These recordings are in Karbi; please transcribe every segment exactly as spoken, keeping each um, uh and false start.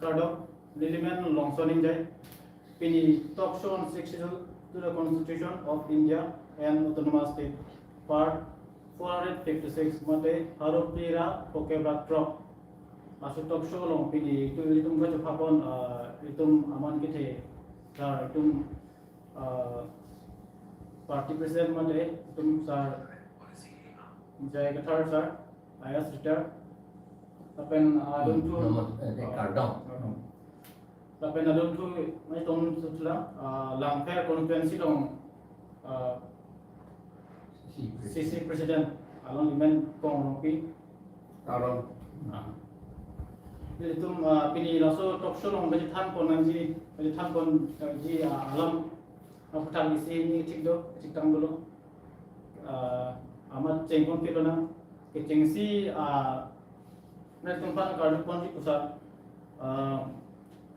Kardom, nelimen Longson Ingjai. Pini talk show on Sixth Schedule to the Constitution of India and Autonomous State, Part four hundred fifty-six mate Haro Pira Pokebra Trok. Laso talk show along pini itum itum kachepapon, ah, itum aman kethe, sir, itum, ah, party president mate itum sir Jai Kathar sir, I A S retired. Lapen, ah, adunthu, Naman, eh, kardom. Kardom. Lapen adunthu, mai tong sutla, ah, Langpher constituency along, ah, C C president. C C president along imen Kong Rongpi. Kardom. Ah. Jadi itum, ah, pini laso talk show along bagi than pon nangji, bagi than pon nangji, ah, alam, ah, aphuthak isi ningthik do, thik tang dolo. Ah, amat chengpon pilo nang. Kechengsi, ah, nangtum aphan karju ponji pusat. Ah,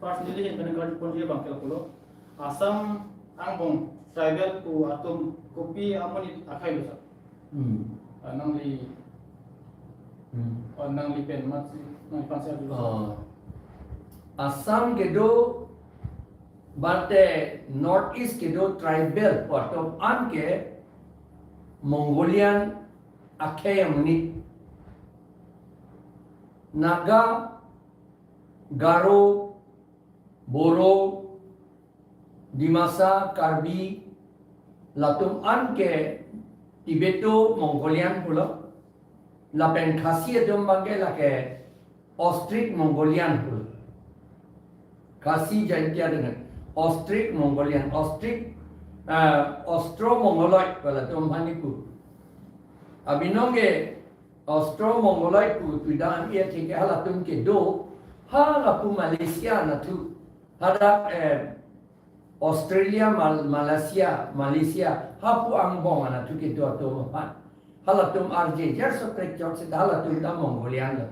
first neli ahin pen karju ponji abang ke lapulo. Assam angbong tribal pu atum kopi amonit akhei lo, sir? Hmm. Ah, nangli, Hmm. Oh, nangli pen mat si, nangli pen si adu, sir. Oh. Assam kedo, bate North East kedo tribal pu atum an ke Mongolian akhei amonit. Naga, Garo, Boro, Dimasa, Karbi, latum an ke Tibeto-Mongolian pulo. Lapen Khasi atum abang ke lake Ostrich Mongolian pulo. Khasi Jaintia dengan Ostrich Mongolian, Ostrich, eh, Austro-Mongoloid pu latum aphan kipu. Abinong ke Austro-Mongoloid pu, pu dan ia theke halatum kedo, ha lapu Malaysia anatthu, hadak, eh, Australia, Mal-, Malaysia, Malaysia, hapu angbong anatthu kedo atum aphan. Halatum arje, jer so krek chok seta halatum ta Mongolian lo.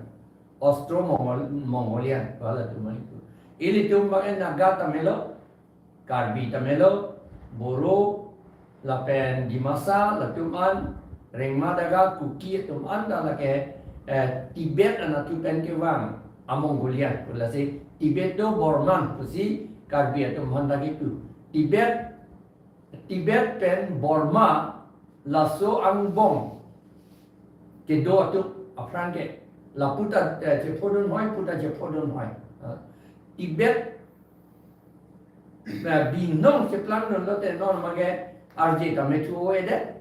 Austro-Mongol-, Mongolian, halatum itu. Ilitum abang Naga ta melo, Karbi ta melo, Boro, lapen Dimasa, latum an, Rengma Daga, Kuki atum an ta lake, eh, Tibet anatthu pen kevang a-Mongolian, lasi Tibeto-Burman pusi Karbi atum aphan ta kipu. Tibet, Tibet pen Burma laso angbong kedo atum aphrang ke, lapu ta, eh, chephodun hoi, pu ta chephodun hoi. Ah, Tibet, eh, binong cheplangdun lote non abang ke arje ta methu oi det.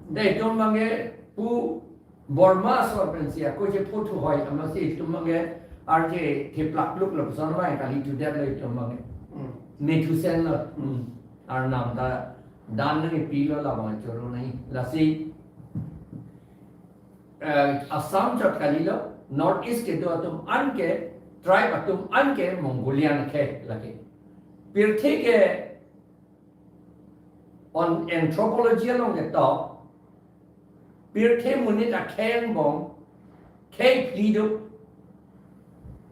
Dei itum abang ke pu Burma asor pensi ako chepho thu hoi, amatsi itum abang ke arje theplak luk lo, puson abang kali thu det lo itum abang ke. Hmm. Methu sen lo. Hmm. Arnam ta dan nangpi lo, labang choro nai. Lasi, eh, Assam chot kalilo, North East kedo atum an ke, tribe atum an ke Mongolian akhei lake. Pirthe ke on anthropology along ketok, pirthe monit akhei angbong khei phli do.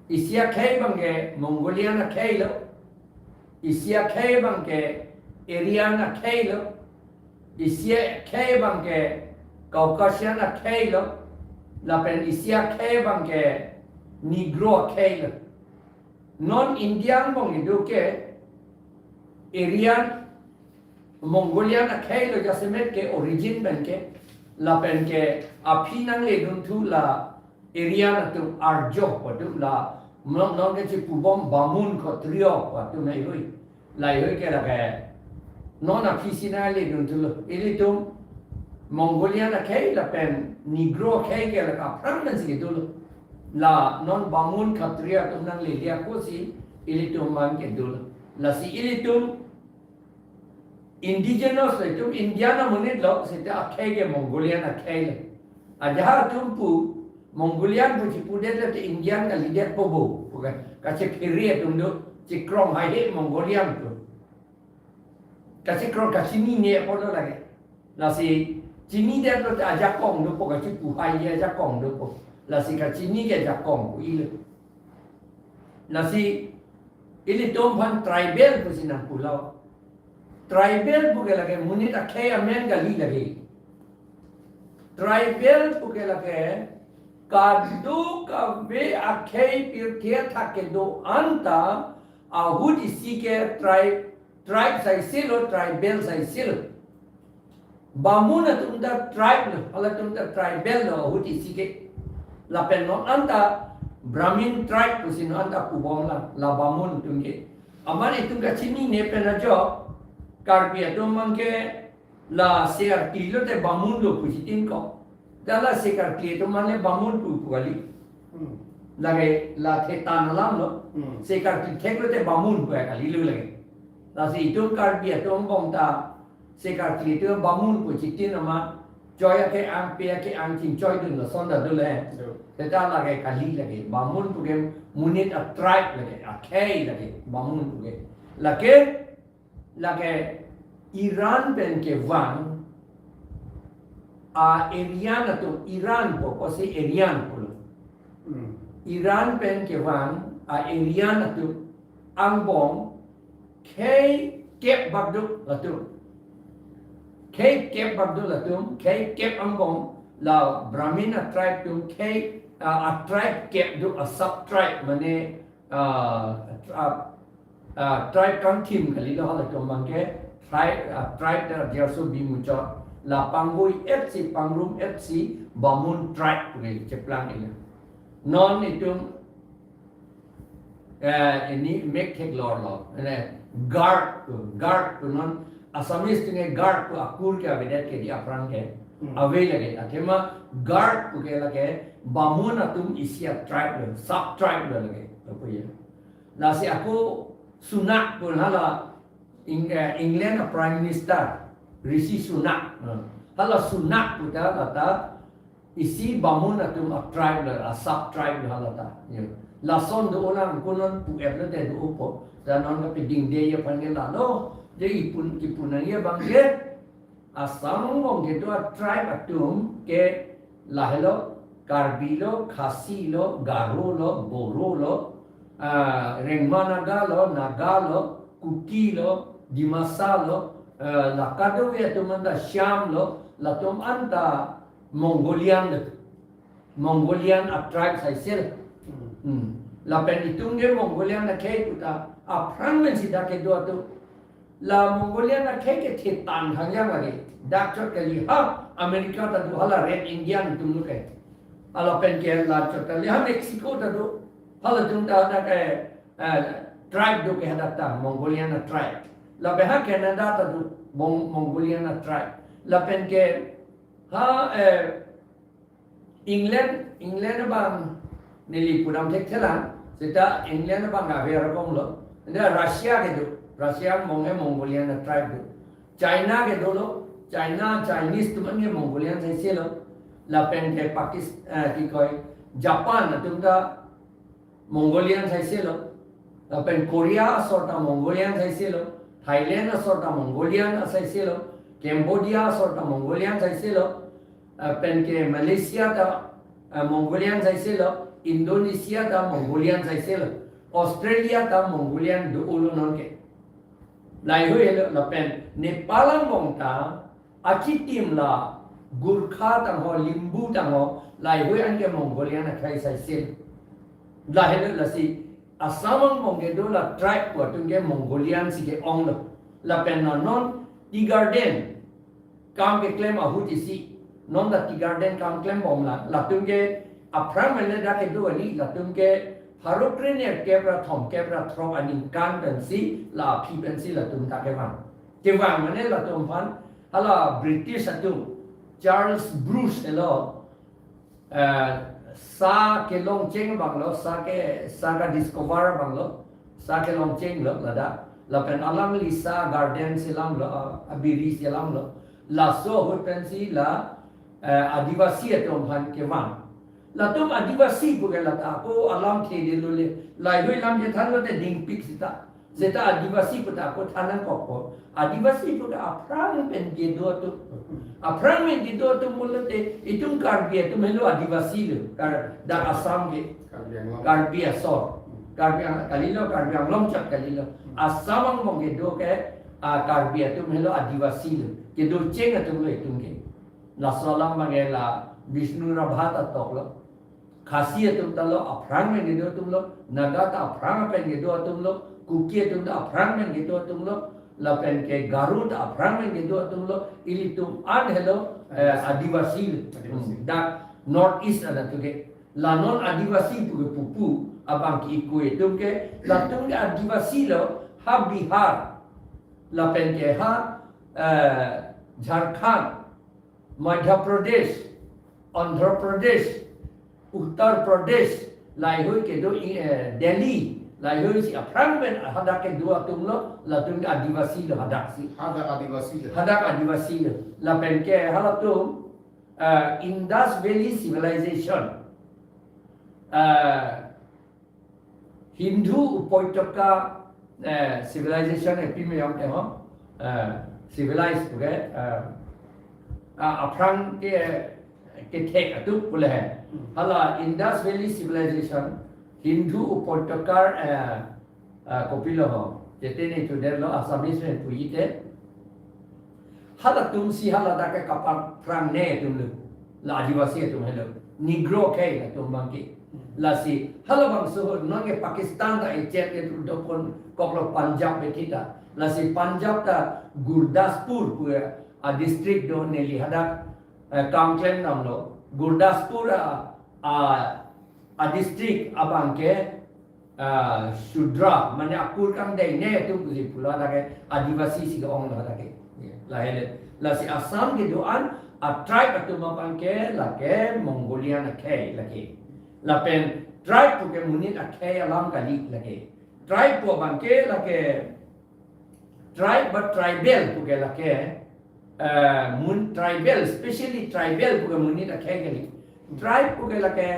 Isi akhei abang ke Mongolian akhei lo, isi akhei abang ke Aryan akhei lo, isi akhei abang ke Caucasian akhei lo, lapen isi akhei abang ke Negro akhei lo. Non India angbong kedo ke Aryan, Mongolian akhei lo jasemet ke origin pen ke, lapen ke aphi nangledunthu la Aryan atum Arjo pu atum la, non, non kachepubom Bamun Khotriyo pu atum nai hui. Lahei ke lake non aphi si nangledunthu lo. Ilitum Mongolian akhei lapen Negro akhei ke lake aphrang pensi kedo lo. La non Bamun Khotriyo atum nanglele ako si ilitum abang kedo lo. Lasi ilitum indigenous lo, itum Indian amonit lo, seta akhei ke Mongolian akhei lo. Ajahak atum pu Mongolian pu chipu det lote Indian kalidet po bo. Pu ka, kachephere atum do, chikrong haihe Mongolian pu. Kachikrong kachinine apot lo lake. Lasi chinidet lote ajakong dopo, kachipu hai ajakong dopo. Lasi kachini ke ajakong pu ilo. Lasi ilitum aphan tribal pusi nangpulo. Tribal puke lake monit akhei amen kali lake. Tribal puke lake kadokave akhei pirthe athak kedo anta ahut isi ke tribe, tribe saisilo, tribal saisilo. Bamun atum ta tribe lo, halatum ta tribal lo ahut isi ke. Lapen non anta Brahmin tribe pusi non anta pubom la, la Bamun atum ke. Amat itum kachinine pen ajok, Karbi atum abang ke la Sekarkli lote Bamun lo pusi tin ko. Dak la Sekarkli atum abang le Bamun pu pu kali. Hmm. Lake la thetan alam lo. Hmm. Sekarkli thek lote Bamun pu kalilo lake. Lasi itum Karbi atum angbong ta Sekarkli atum Bamun pu chitin amat, choi ake-ang, pe ake-ang chingchoidun lason ta dole. Do. Seta lake kali lake. Bamun puke monit a tribe lake, akhei lake, Bamun puke. Lake, lake Iran pen kevang a Aryan atum, Iran pu, pusi Aryan pulo. Hmm. Iran pen kevang a Aryan atum angbong khei kep bak do latum. Khei kep bak do latum, khei kep angbong la Brahmin a tribe atum khei, a, a tribe kep do, a sub tribe, mane, a, a, a tribe kangthim kalilo halatum abang ke, tribe, a tribe ta Jerso Bimuchor, la pangvoi-etsi, pangrum-etsi Bamun tribe pu cheplang ilo. Non itum eh, ini mek theklor lo. Ene, Garg pu, Garg pu non Assamese atum ke Garg pu akur ke avedet ke di aphrang ke. Hmm. Ave lake. Athema Garg puke lake Bamun atum isi a tribe lo, sub tribe lo lake. Apo ya. Lasi ako Sunak pu hala Eng-, eh, England a Prime Minister Rishi Sunak. Hmm. Hala Sunak pu ta lata isi Bamun atum a tribe lo, a sub tribe lo halata. Ya. Lason do olang kunon pu-et lote do-opo. Dan non kapeding de ya aphan ke lalo. Je ipun, kipun nangji abang ke Assam angbong kedo a tribe atum ke lahelo, Karbi lo, Khasi lo, Garo lo, Boro lo, ah, Rengma Naga lo, Naga lo, Kuki lo, Dimasa lo, eh, la kadokave atum anta Shan lo, latum anta Mongolian lo. Mongolian a tribe saisel. Hmm. Hmm. Lapen itum ke Mongolian akhei pu ta aphrang men sida kedo atum. La Mongolian akhei ke thetan thangjang lake. Dak chot kali ha America ta do, hala Red Indian atum lo ke. Lapen ke la chot kali ha Mexico ta do. Halatum ta dak ke, eh, tribe do ke hadak ta Mongolian a tribe. Lapen ha Canada ta do Mong-, Mongolian a tribe. Lapen ke ha, eh, England, England abang neli pudam thekthelang, seta England abang ave arong lo. Anta Russia kedo, Russia angbong ke Mongolian a tribe do. China kedo lo, China, Chinese atum an ke Mongolian saisel lo. Lapen ke Pakis-, eh, kikoi, Japan atum ta Mongolian saisel lo. Lapen Korea asor ta Mongolian saisel lo. Thailand asor ta Mongolian saisel lo. Cambodia asor ta Mongolian saisel lo. Lapen ke Malaysia ta, eh, Mongolian saisel lo. Indonesia ta Mongolian saisel lo. Australia ta Mongolian do-o lo non ke. Laheihui lo lapen Nepal angbong ta achitim la Gurkha tang ho, Limbu tang ho, laheihui an ke Mongolian akhei saisel. Lahelo lasi Assam angbong kedo la tribe pu atum ke Mongolian si ke-ong lo. Lapen non non Tea Garden kam keklem ahut isi, non ta Tea Garden kam klembom la, latum ke aphrang men le dak kedo kali, latum ke pharo krenerkep ra thomkep ra throk aningkan pensi, la aphi pensi latum ta kevang. Kevang mane latum aphan, hala British atum, Charles Bruce helo, eh, sa kelongcheng abang lo, sa ke, sa ka-discover abang lo, sa kelongcheng lo, ladak. Lapen alangli sa garden selam lo, ah, abiri selam lo. Laso ahut pensi la, eh, Adivasi atum aphan kevang. Latum Adivasi pu ke lata ako alamthe de lo le. Laheihui lam chethan lote dingpik sita. Seta Adivasi pu ta ako than nangkokpo. Adivasi pu ke aphrang pen kedo atum. Aphrang pen kedo atum pulote itum Karbi atum helo Adivasi lo. Kar-, dak Assam ke. Karbi Anglong. Karbi asor. Karbi Ang-, kalilo, Karbi Anglong chot kalilo. Assam angbong kedo ke a Karbi atum helo Adivasi lo. Kedo cheng atum lo itum ke. Laso alam abang ke la Bishnu Rabha ta toklo. Khasi atum ta lo aphrang pen kedo atum lo, Naga ta aphrang pen kedo atum lo, Kuki atum ta aphrang pen kedo atum lo, lapen ke Garo ta aphrang pen kedo atum lo, ilitum an helo, eh, Adivasi lo. Adivasi. Hmm, dak North East anatthu ke. La non Adivasi pu ke pupu, abang ke ikoi atum ke, latum ke Adivasi lo, ha Bihar, lapen ke ha, eh, Jharkhand, Madhya Pradesh, Andhra Pradesh, Uttar Pradesh, laheihui kedo i, eh, Delhi, laheihui si aphrang pen hadak kedo atum lo, latum ke Adivasi lo hadak si. Hadak Adivasi lo. Hadak Adivasi lo. Lapen ke halatum, eh, Indus Valley Civilization, eh, Sindhu Upotaka, eh, Civilization epi meyam te ho, eh, civilized pu ke, eh, a, aphrang ke, kethek atum pu le he. Hmm. Hala Indus Valley Civilization, Sindhu Upotaka, eh, eh, kopilo ho, jete ne chuder lo Assamese pen puji te. Halatum si haladak ke kapaphrang ne atum lo. La Adivasi atum helo. Negro ke latum abang ke. Lasi halabangso non ke Pakistan ta echet ke tu dokon koklo Punjab bethita. Lasi Punjab ta Gurdaspur pu a district do neli hadak, eh, kam klem damlo. Gurdaspur a, a, a district abang ke, ah, Shudra, mane akur kangdeng ne atum pusi pulo hadak ke, Adivasi si ke-ong lo hadak ke. Ya, lahei le. Lasi Assam kedo-an a tribe atum abang ke lake Mongolian akhei lake. Lapen tribe pu ke monit akhei alam kali lake. Tribe pu abang ke lake tribe ba tribal pu ke lake, eh, mun tribal, specially tribal pu ke monit akhei kali. Tribe pu ke lake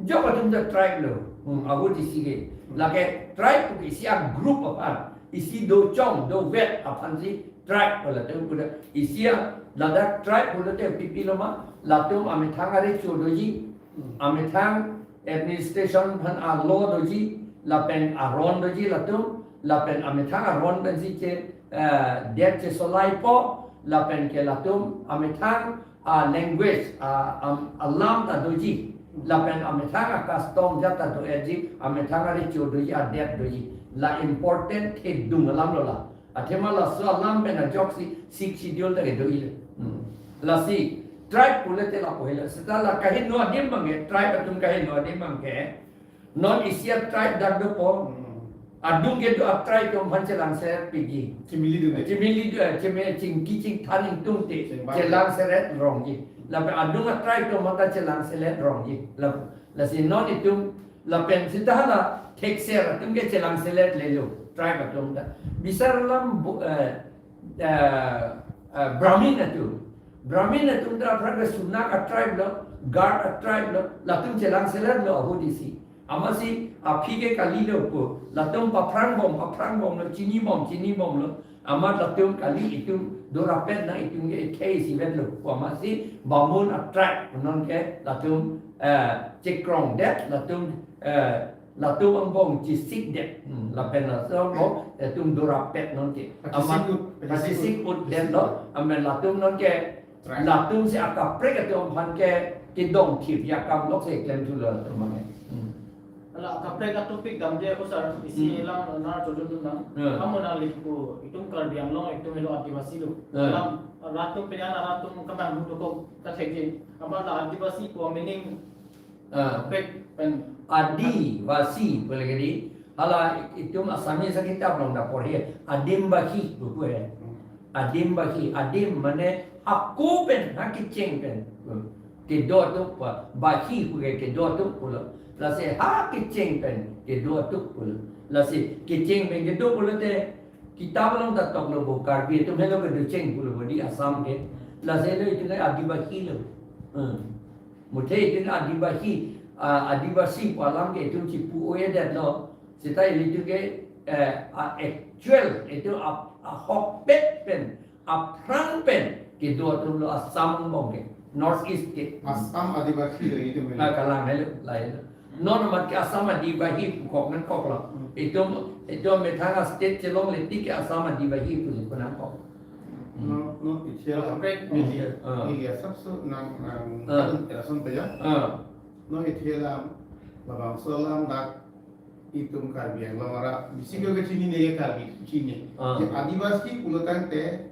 jok atum ta tribe lo. Hmm, ahut isi ke. Lake tribe pu ke isi a group aphan, isi dochong, dovet aphan si tribe pu latum pu da. Isi a ladak tribe pu late pipi lo ma, latum amethang arecho doji, amethang administration aphan a law doji, lapen aron doji latum, lapen amethang aron pensi che, eh, det chesolaipo, lapen ke latum amethang a language, a, am, alam ta doji, lapen amethang a custom jat ta do-etji, amethang arecho doji, adet doji. La important thedung alam lo la. Athema laso alam pen ajoksi Sixth Schedule ta kedo-i le. Hmm. Lasi tribe pu late lapu helo. Seta la kaheno adim abang ke, tribe atum kaheno adim abang ke, non isi a tribe dak dopo. Hmm. Adung kedo a tribe atum aphan chelangselet piji. Chimili dun. Chimili dun, chime chingki chingthan ingtungte. Chingvang. Chelangselet rongji. Lapen adung a tribe atum aphan ta chelangselet rongji. La, lasi non itum lapen seta hala thekser atum ke chelangselet lelo, tribe atum ta. Bisar alam bu-, eh, eh, eh, Brahmin atum. Brahmin atum ta aphrang ke Sunak a tribe lo, Garg a tribe lo, latum chelangselet lo ahut isi. Amatsi aphi ke kali lo pu, latum paphrang bom, paphrang bom lo, chini bom, chini bom lo. Amat latum kali itum dorapet nang itum ke khei isivet lo pu amatsi Bamun a tribe non ke latum, eh, chekrong det latum, eh, latum angbong chesik det. Hmm, lapen latum angbong, eh, latum dorapet non ke. Pachesik ut, pachesik ut det lo, amat latum non ke, tribe. Latum si akaprek atum aphan ke kedongthip akam lok si klem thulo latum abang ke. Hmm. Hala akaprek a topic damde ko sir, isi, hmm, lang nar chodun dun nang. Hmm. Amo nangli pu itum Karbi Anglong itum helo Adivasi lo. Hmm. Lam rat atum pen an rat atum kemang hu dokok ta thekji. Amat la Adivasi pu meaning, ah, kaprek pen Adivasi pu lake di. Hala itum Assamese akitap along ta porhe. Adim Bahi pu pu he. Hmm. Adim Bahi, adim mane hako pen, ha kecheng pen. Hmm. Kedo atum pu, Bahi pu ke kedo atum pulo. Lasi ha kecheng pen kedo atum pulo. Lasi kecheng pen kedo pulote kitap along ta toklo bo Karbi atum helo kedo cheng pulo bo di Assam ke. Lasi lo itum ke Adivasi lo. Hmm. Muthe itum Adivasi, ah, Adivasi pu alam ke itum chipu-o-edet lo. Seta ilitum ke, eh, a actual itum a, ahokpet pen aphrang pen kedo atum lo Assam angbong ke, North East ke. Assam Adivasi lo itum lo. Ah, kalang helo, lahelo. Non amat ke Assam Adivasi pu kok nangkok lo. Hmm. Itum Itum methang a-state chelongle tik ke Assam Adivasi pusi pu nangkok. Hmm. No, no, ichela. Correct. Midi, Ah. midi asap so nang, nang, Ah. kan, ya, son peja. Ah. No, ichela, labangso alam dak itum Karbi Anglong arat, bisi ke kechinine, Karbi chinine. Ah. Jadi Adivasi pulo tangte,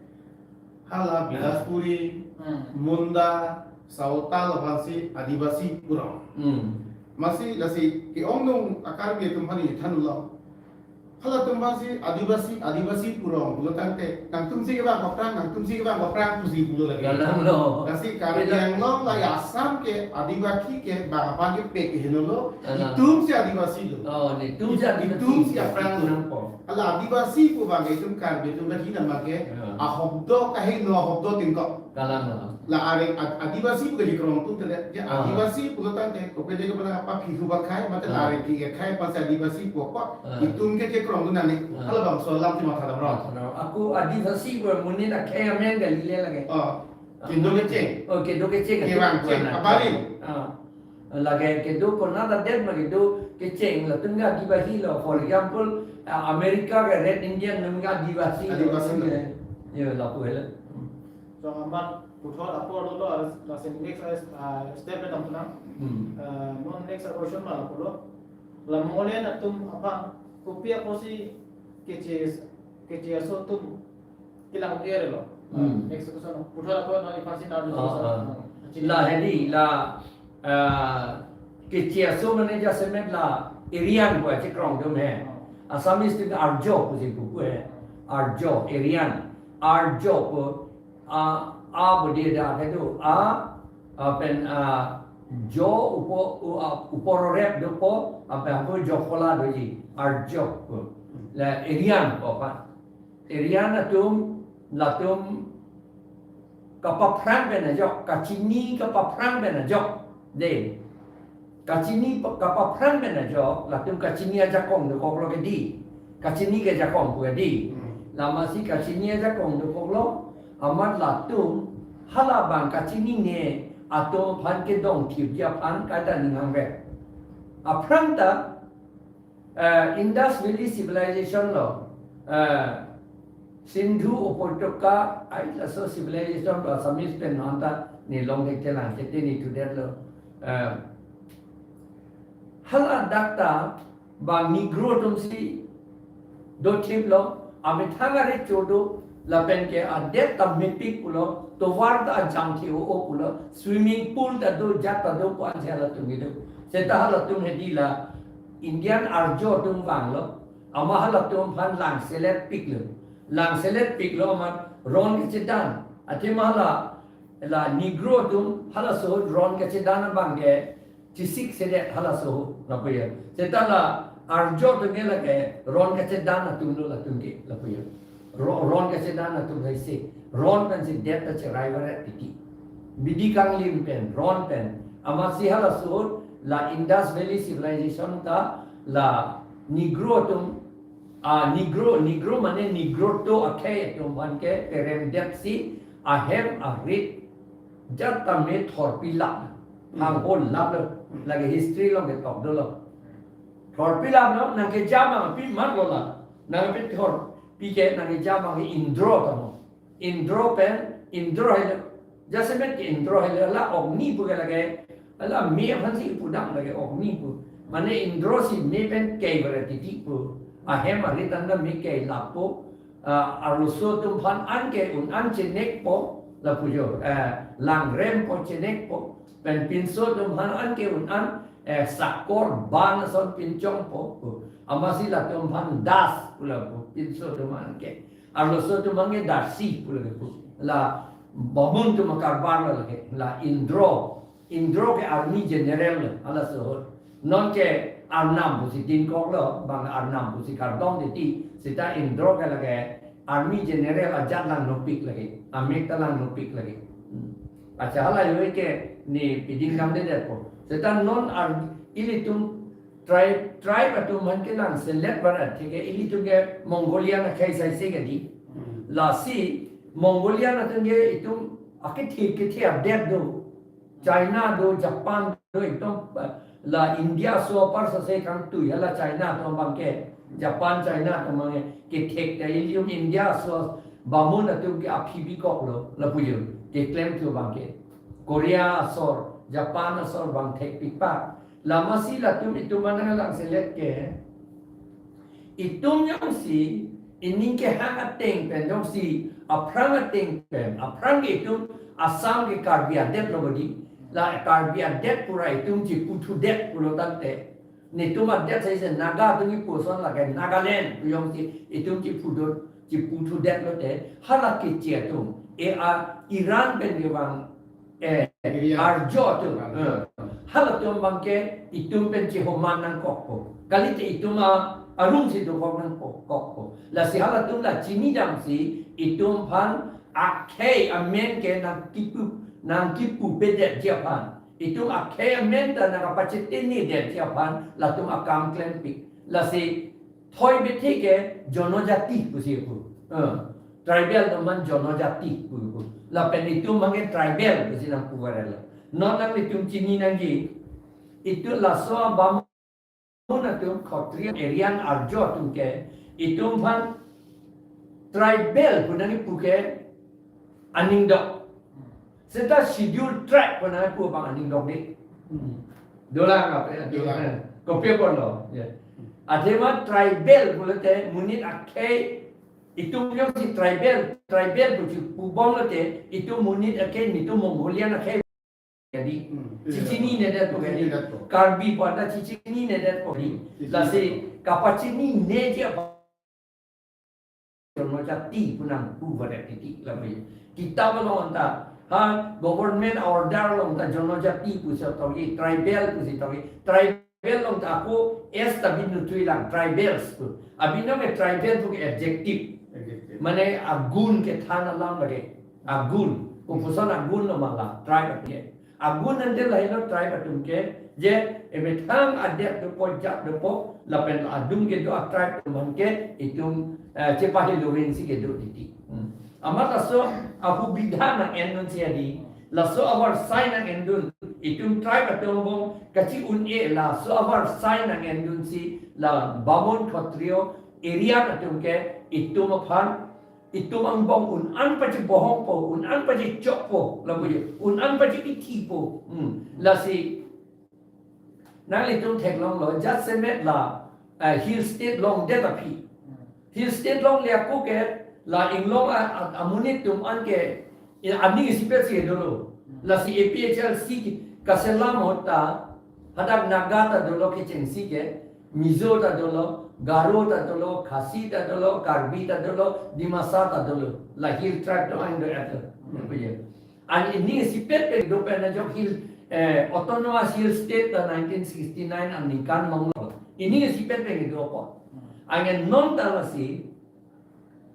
hala Bilaspuri, Hmm. Munda, Saotal aphansi Adivasi pu rong. Hmm. Amatsi lasi ke-ongdung a-Karbi atum aphan neli thanlo. Halatum aphansi Adivasi, Adivasi pu rong pulo tangte, nangtumsi kevang aphrang, nangtumsi kevang aphrang pusi pulo lagi. Kalang lo. Lasi Karbi Ila- Anglong la Assam ke Adivasi kevang aphan ke pek henlo, Kalang. Itumsi Adivasi lo. Oh, netumsi Adivasi. Itumsi aphrang lo. Nangpo. Hala Adivasi pu abang itum Karbi atum lagi nama ke, Ya. ahobdo kaheno ahobdo tingkok. Kalang lo. La are Ad-, Adivasi pu kechekrong atum tele, ya Ah. Adivasi pulo tangte, kopede ke pernah apa pihu bakhai, mate Ah. la are ki akhai aphansi Adivasi pu apa, Ah. itum kechekrong atum nani, Ah. halabangso alam ti matha damrong. Ako Adivasi pu monit akhei amen kali le lake. Oh, Ah, kedo monit. Kecheng. Oh, kedo kecheng. Kevang cheng, Bukan. Abarim. Ah. Lake kedo konat adet ma kedo kecheng latum ke Adivasi lo. For example, ah, America ke Red Indian atum ke Adivasi lo. Adivasi lo. Yo, lapu helo. So, amat puthot apor lo, lo, lasi next, ah, step le tam tunang. Hmm. Ah, non next question ma lapu lo. La Mongolian atum aphan kopi apotsi Keche, Keche aso atum kelang er lo. Hmm. Next question. Puthot apor non ipansi na Oh, ah. Chini. La hedi, la, ah, Keche aso mane jasemet la Aryan pu achekrong atum he. Oh. Assamese atum Arjo pusi pu pu he. Arjo, Aryan. Arjo pu, a, a bodi da kedo. A, a pen, a, jo upo, u, a, upororep dopo, a pen pu jo kola doji. Arjo pu. La Aryan pu apa. Aryan atum, latum kapaphrang pen ajok, kachini kapaphrang pen ajok. De. Kachini pa-, kapaphrang pen ajok, latum kachini ajakong dokok lo kedi. Kachini ke jakong pu kedi. Hmm. Amatsi kachini ajakong dokok lo, amat latum, halabang kachinine atum aphan kedongthipji aphan kaita ning hangve. Aphrang ta, eh, Indus Valley Civilization lo, eh, Sindhu Upotaka, ai laso civilization lo, Assamese pen non ta neli long thekthelang, chete neli thudetlo. Eh, hala dak ta bang Negro atumsi dothiplo, amethang arit chodo, lapen ke adet ta mepik pulo, tovar ta ajangthe-o pulo, swimming pool ta do, jat ta do pu ansi halatum kedo. Seta halatum hedi la Indian Arjo atum vanglo, amat halatum aphan langselet piklo. Langselet piklo amat ron kechedan. Athema hala, la Negro atum halaso ron kechedan abang ke chesik sedet halaso lapu ya. Seta la Arjo atum ke lake ron kechedan atum lo latum ke lapu ya. Ro-, ron kechedan atum hai se. Ron pensi det ta cherai varet titi. Bidi kanglim pen, ron pen. Amatsi halaso la Indus Valley Civilization ta la Negro atum, a, Negro, Negro mane Negrotto akhei atum aphan ke peremdetsi ahem arit jat ta me thorpi lap. Hmm. Hang hol lap lo. Hmm. Lake history along ketok dolo. Thorpi lap lo, nangkeja abang pi mat lo la. Nangpi thorpi ke nangkeja abang ke Indro tamo. Indro pen, Indro helo. Jasemet ke Indro helo, la Ogni pu ke lake, la me aphansi pudam lake Ogni pu. Mane Indro si me pen kei varet titi pu. Ahem arit an ta me kei lap po. Ah, arloso atum aphan an ke un an chenekpo, lapu jo, eh, langrempo chenekpo. Pen pinso atum aphan an ke un an, eh, sakor ban ason pinchongpo. Amatsi latum aphan das pu lapu, pinso atum aphan ke. Arloso atum aphan ke darsi pu lapu. La bamun atum akarbar lo lake. La Indro. Indro ke army general lo, halaso ahut. Non ke Arnam pusi tingkok lo, bang Arnam pusi kardom titi, seta Indro ke lake army general ajat langnopik lake, amek ta langnopik lake. Hmm. Accha, hala yo ke neli piding damdedetpo. Seta non ar-, ilitum tribe, tribe atum aphan ke langselet varet athe ke ilitum ke Mongolian akhei saise kedi. Hmm. Lasi Mongolian atum ke itum akethe kethe adet do. China do, Japan do, ekdom, eh, la India aso apar sase kangtui, hala China atum abang ke. Japan, China atum abang ke kethek ta ilitum India aso bamun atum ke aphi bikoklo, lapu jo keklem thu abang ke. Korea asor, Japan asor abang thekpikpak. Lasi latum itum manang lang selet ke, itum jongsi ining kehang ateng pen, jongsi aphrang ateng pen, aphrang ke itum Assam ke Karbi adet lo bodi, la Karbi adet pura itum chiputhudet pulo tangte, netum adet sai se Naga atum kipuson lake Nagaland pu jongsi itum chipudot, chiputhudet lote, hala keche atum, e a Iran pen kevang, eh, Aryan. Arjo atum. Arjo. Eh. Halatum abang ke itum pen chihoman nangkokpo. Kalite itum a arong si dokok nangkokpo. Lasi halatum la chini damsi itum aphan akhei amen ke nangkipu, nangkipupedet ji aphan, itum akhei amen ta nangkapachitini det ji aphan latum akam klempik. Lasi thoi bethe ke jonojati pusi pu. Eh, tribal atum aphan jonojati pu pu. Lapen itum abang ke tribal pusi nangpu varelo. Non nanglitum chini nangji, itum laso abamun atum, Khatriya, Aryan, Arjo atum ke itum aphan tribal pu nangkipu ke aning dok. Seta schedule tribe pu nangpu abang aning dok de. Hmm. Dolang apa ya? Dolang. Eh, kopi apa lo? Ya. Athema tribal pulote monit akhei, itum jongsi tribal, tribal pu chipubom lote, itum monit akhei, netum Mongolian akhei. Jadi, hmm, chichinine det pu kali. Chichinine det pu. Karbi pu anta chichinine det pu kali. Chichinine det pu. Lasi kapachinine ji apa? Jonojati pu nangpu vadet titi lapu. Kitab along anta, ha, government order along ta jonojati pusi tokji, tribal pusi tokji. Tribal along ta ako S ta binuthui lang, tribals pu. Abinong ke tribal pu ke adjective. Adjective. Mane agun kethan alam lake. Agun. Kopuson agun lo ma la, tribe pu ke. Agun ante lahelo tribe atum ke, je emethang adet dopo, jat dopo, lapen adung kedo a tribe atum abang ke itum, eh, chepahelo ring si kedo titi. Hmm. Amat laso ahubidha nang-endun si adi, laso avarsai nang-endun, itum tribe atum abang kachi-un-e laso avarsai nang-endun si la bamun Khatriya Aryan atum ke itum aphan, itum angbong un-an pachibohongpo, un-an pachichokpo, lapu jo, un-an pachipithipo. Hmm. Lasi nanglitum theklonglo, jasemet la, eh, hill state longdet aphi. Hill state longle ako ke la inglong a, a, amonit atum an ke, i, aning isipet si dolo. Lasi A P H L C ke kaselam ahut ta, hadak Naga ta dolo kechengsi ke, Mizo ta dolo, Garo ta dolo, Khasi ta dolo, Karbi ta dolo, Dimasa ta dolo. La hill tribe atum an do ato. Hmm. Betul. An ining isipet pen do pen ajok hill, eh, Autonomous Hill State ta nineteen sixty-nine aningkan longlo. Ining isipet pen dopo. Anke non ta lasi,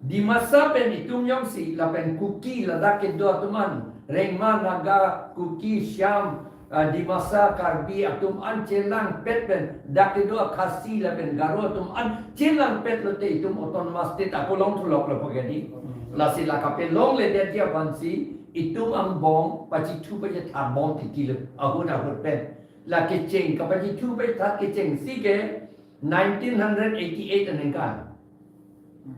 Dimasa pen itum jongsi, lapen Kuki ladak kedo atum an, Rengma, Naga, Kuki, Shyam, ah, Dimasa, Karbi atum an chelangpet pen, dak kedo Khasi lapen Garo atum an chelangpet lote itum Autonomous State ako longthu loklo pu kali. Hmm. Lasi la kapelongledet ji aphansi itum angbong pachithu pachithabom titi lo, ahut ahut pen. La kecheng kapachithu pachithat kechengsi ke nineteen hundred eighty-eight aningkan.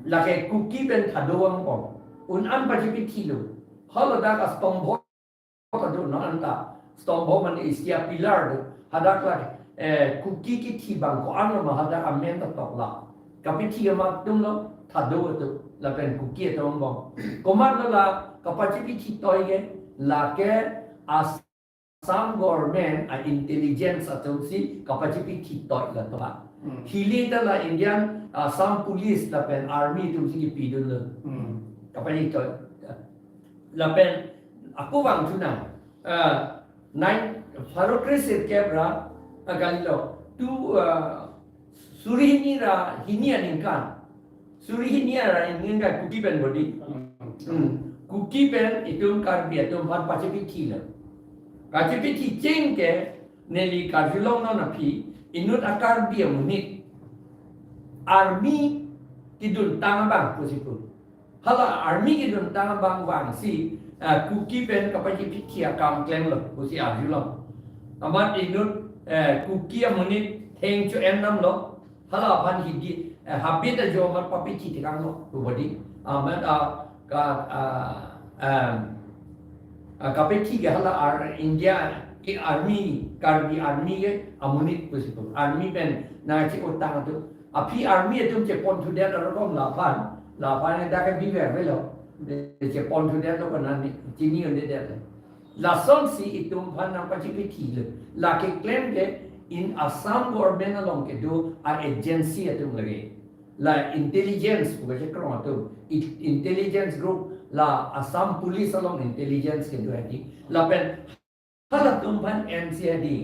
Lake Kuki pen thado angbong. Un-an pachipithilo. Haladak astombho ta do, non anta. Stombho mane isia pillar do. Hadak la, eh, Kuki kithi abang ko-an lo ma hadak amen ta tok la. Kapithi amat atum lo, thado atum. Lapen Kuki atum angbong. Komat lo la kapachipithi toi ke, lake Assam government a intelligence atum si kapachipithi toi la to la. Hmm. Hili ta la Indian, ah, Assam Police lapen Army atum si kipidunlo. Hmm. Kapachipi toi. Lapen ako vangthu nang, ah, nine, pharo kre sirkep ra, ah, kalilo. Tu, ah, suri hini ra hini aningkan. Suri hini ra hini aningkan Kuki pen bodi. Hmm. Kuki pen itum Karbi atum aphan pachipithilo. Kachipithi cheng ke neli karjulong non aphi, inut a Karbi amonit army keduntang abang pusi pu. Hala army keduntang abang vangsi, eh, Kuki pen kapachipithi akam klemlo pusi arjulong. Amat inut, eh, Kuki amonit heng cho-en damlo. Hala aphan hidi, eh, habit ajo amat papethi tekanglo, pu bodi. Amat, ah, ka, ah, em, ah, kapethi ke hala ar India ke army, Karbi army ke amonit pusi pu. Army pen nangche-otang atum. Aphi army atum cheponthudet arokom laphan, laphan dak ke biver avelo. Cheponthudetlo konat ne, chini-un-edetlo. Lasonsi itum aphan nangpachipethilo. Lake klem ke in Assam government along kedo a-agency atum lake. La intelligence, bukan chekrong atum. I-, intelligence group, la Assam Police along intelligence kedo hedi. Lapen halatum aphan ensi hedi.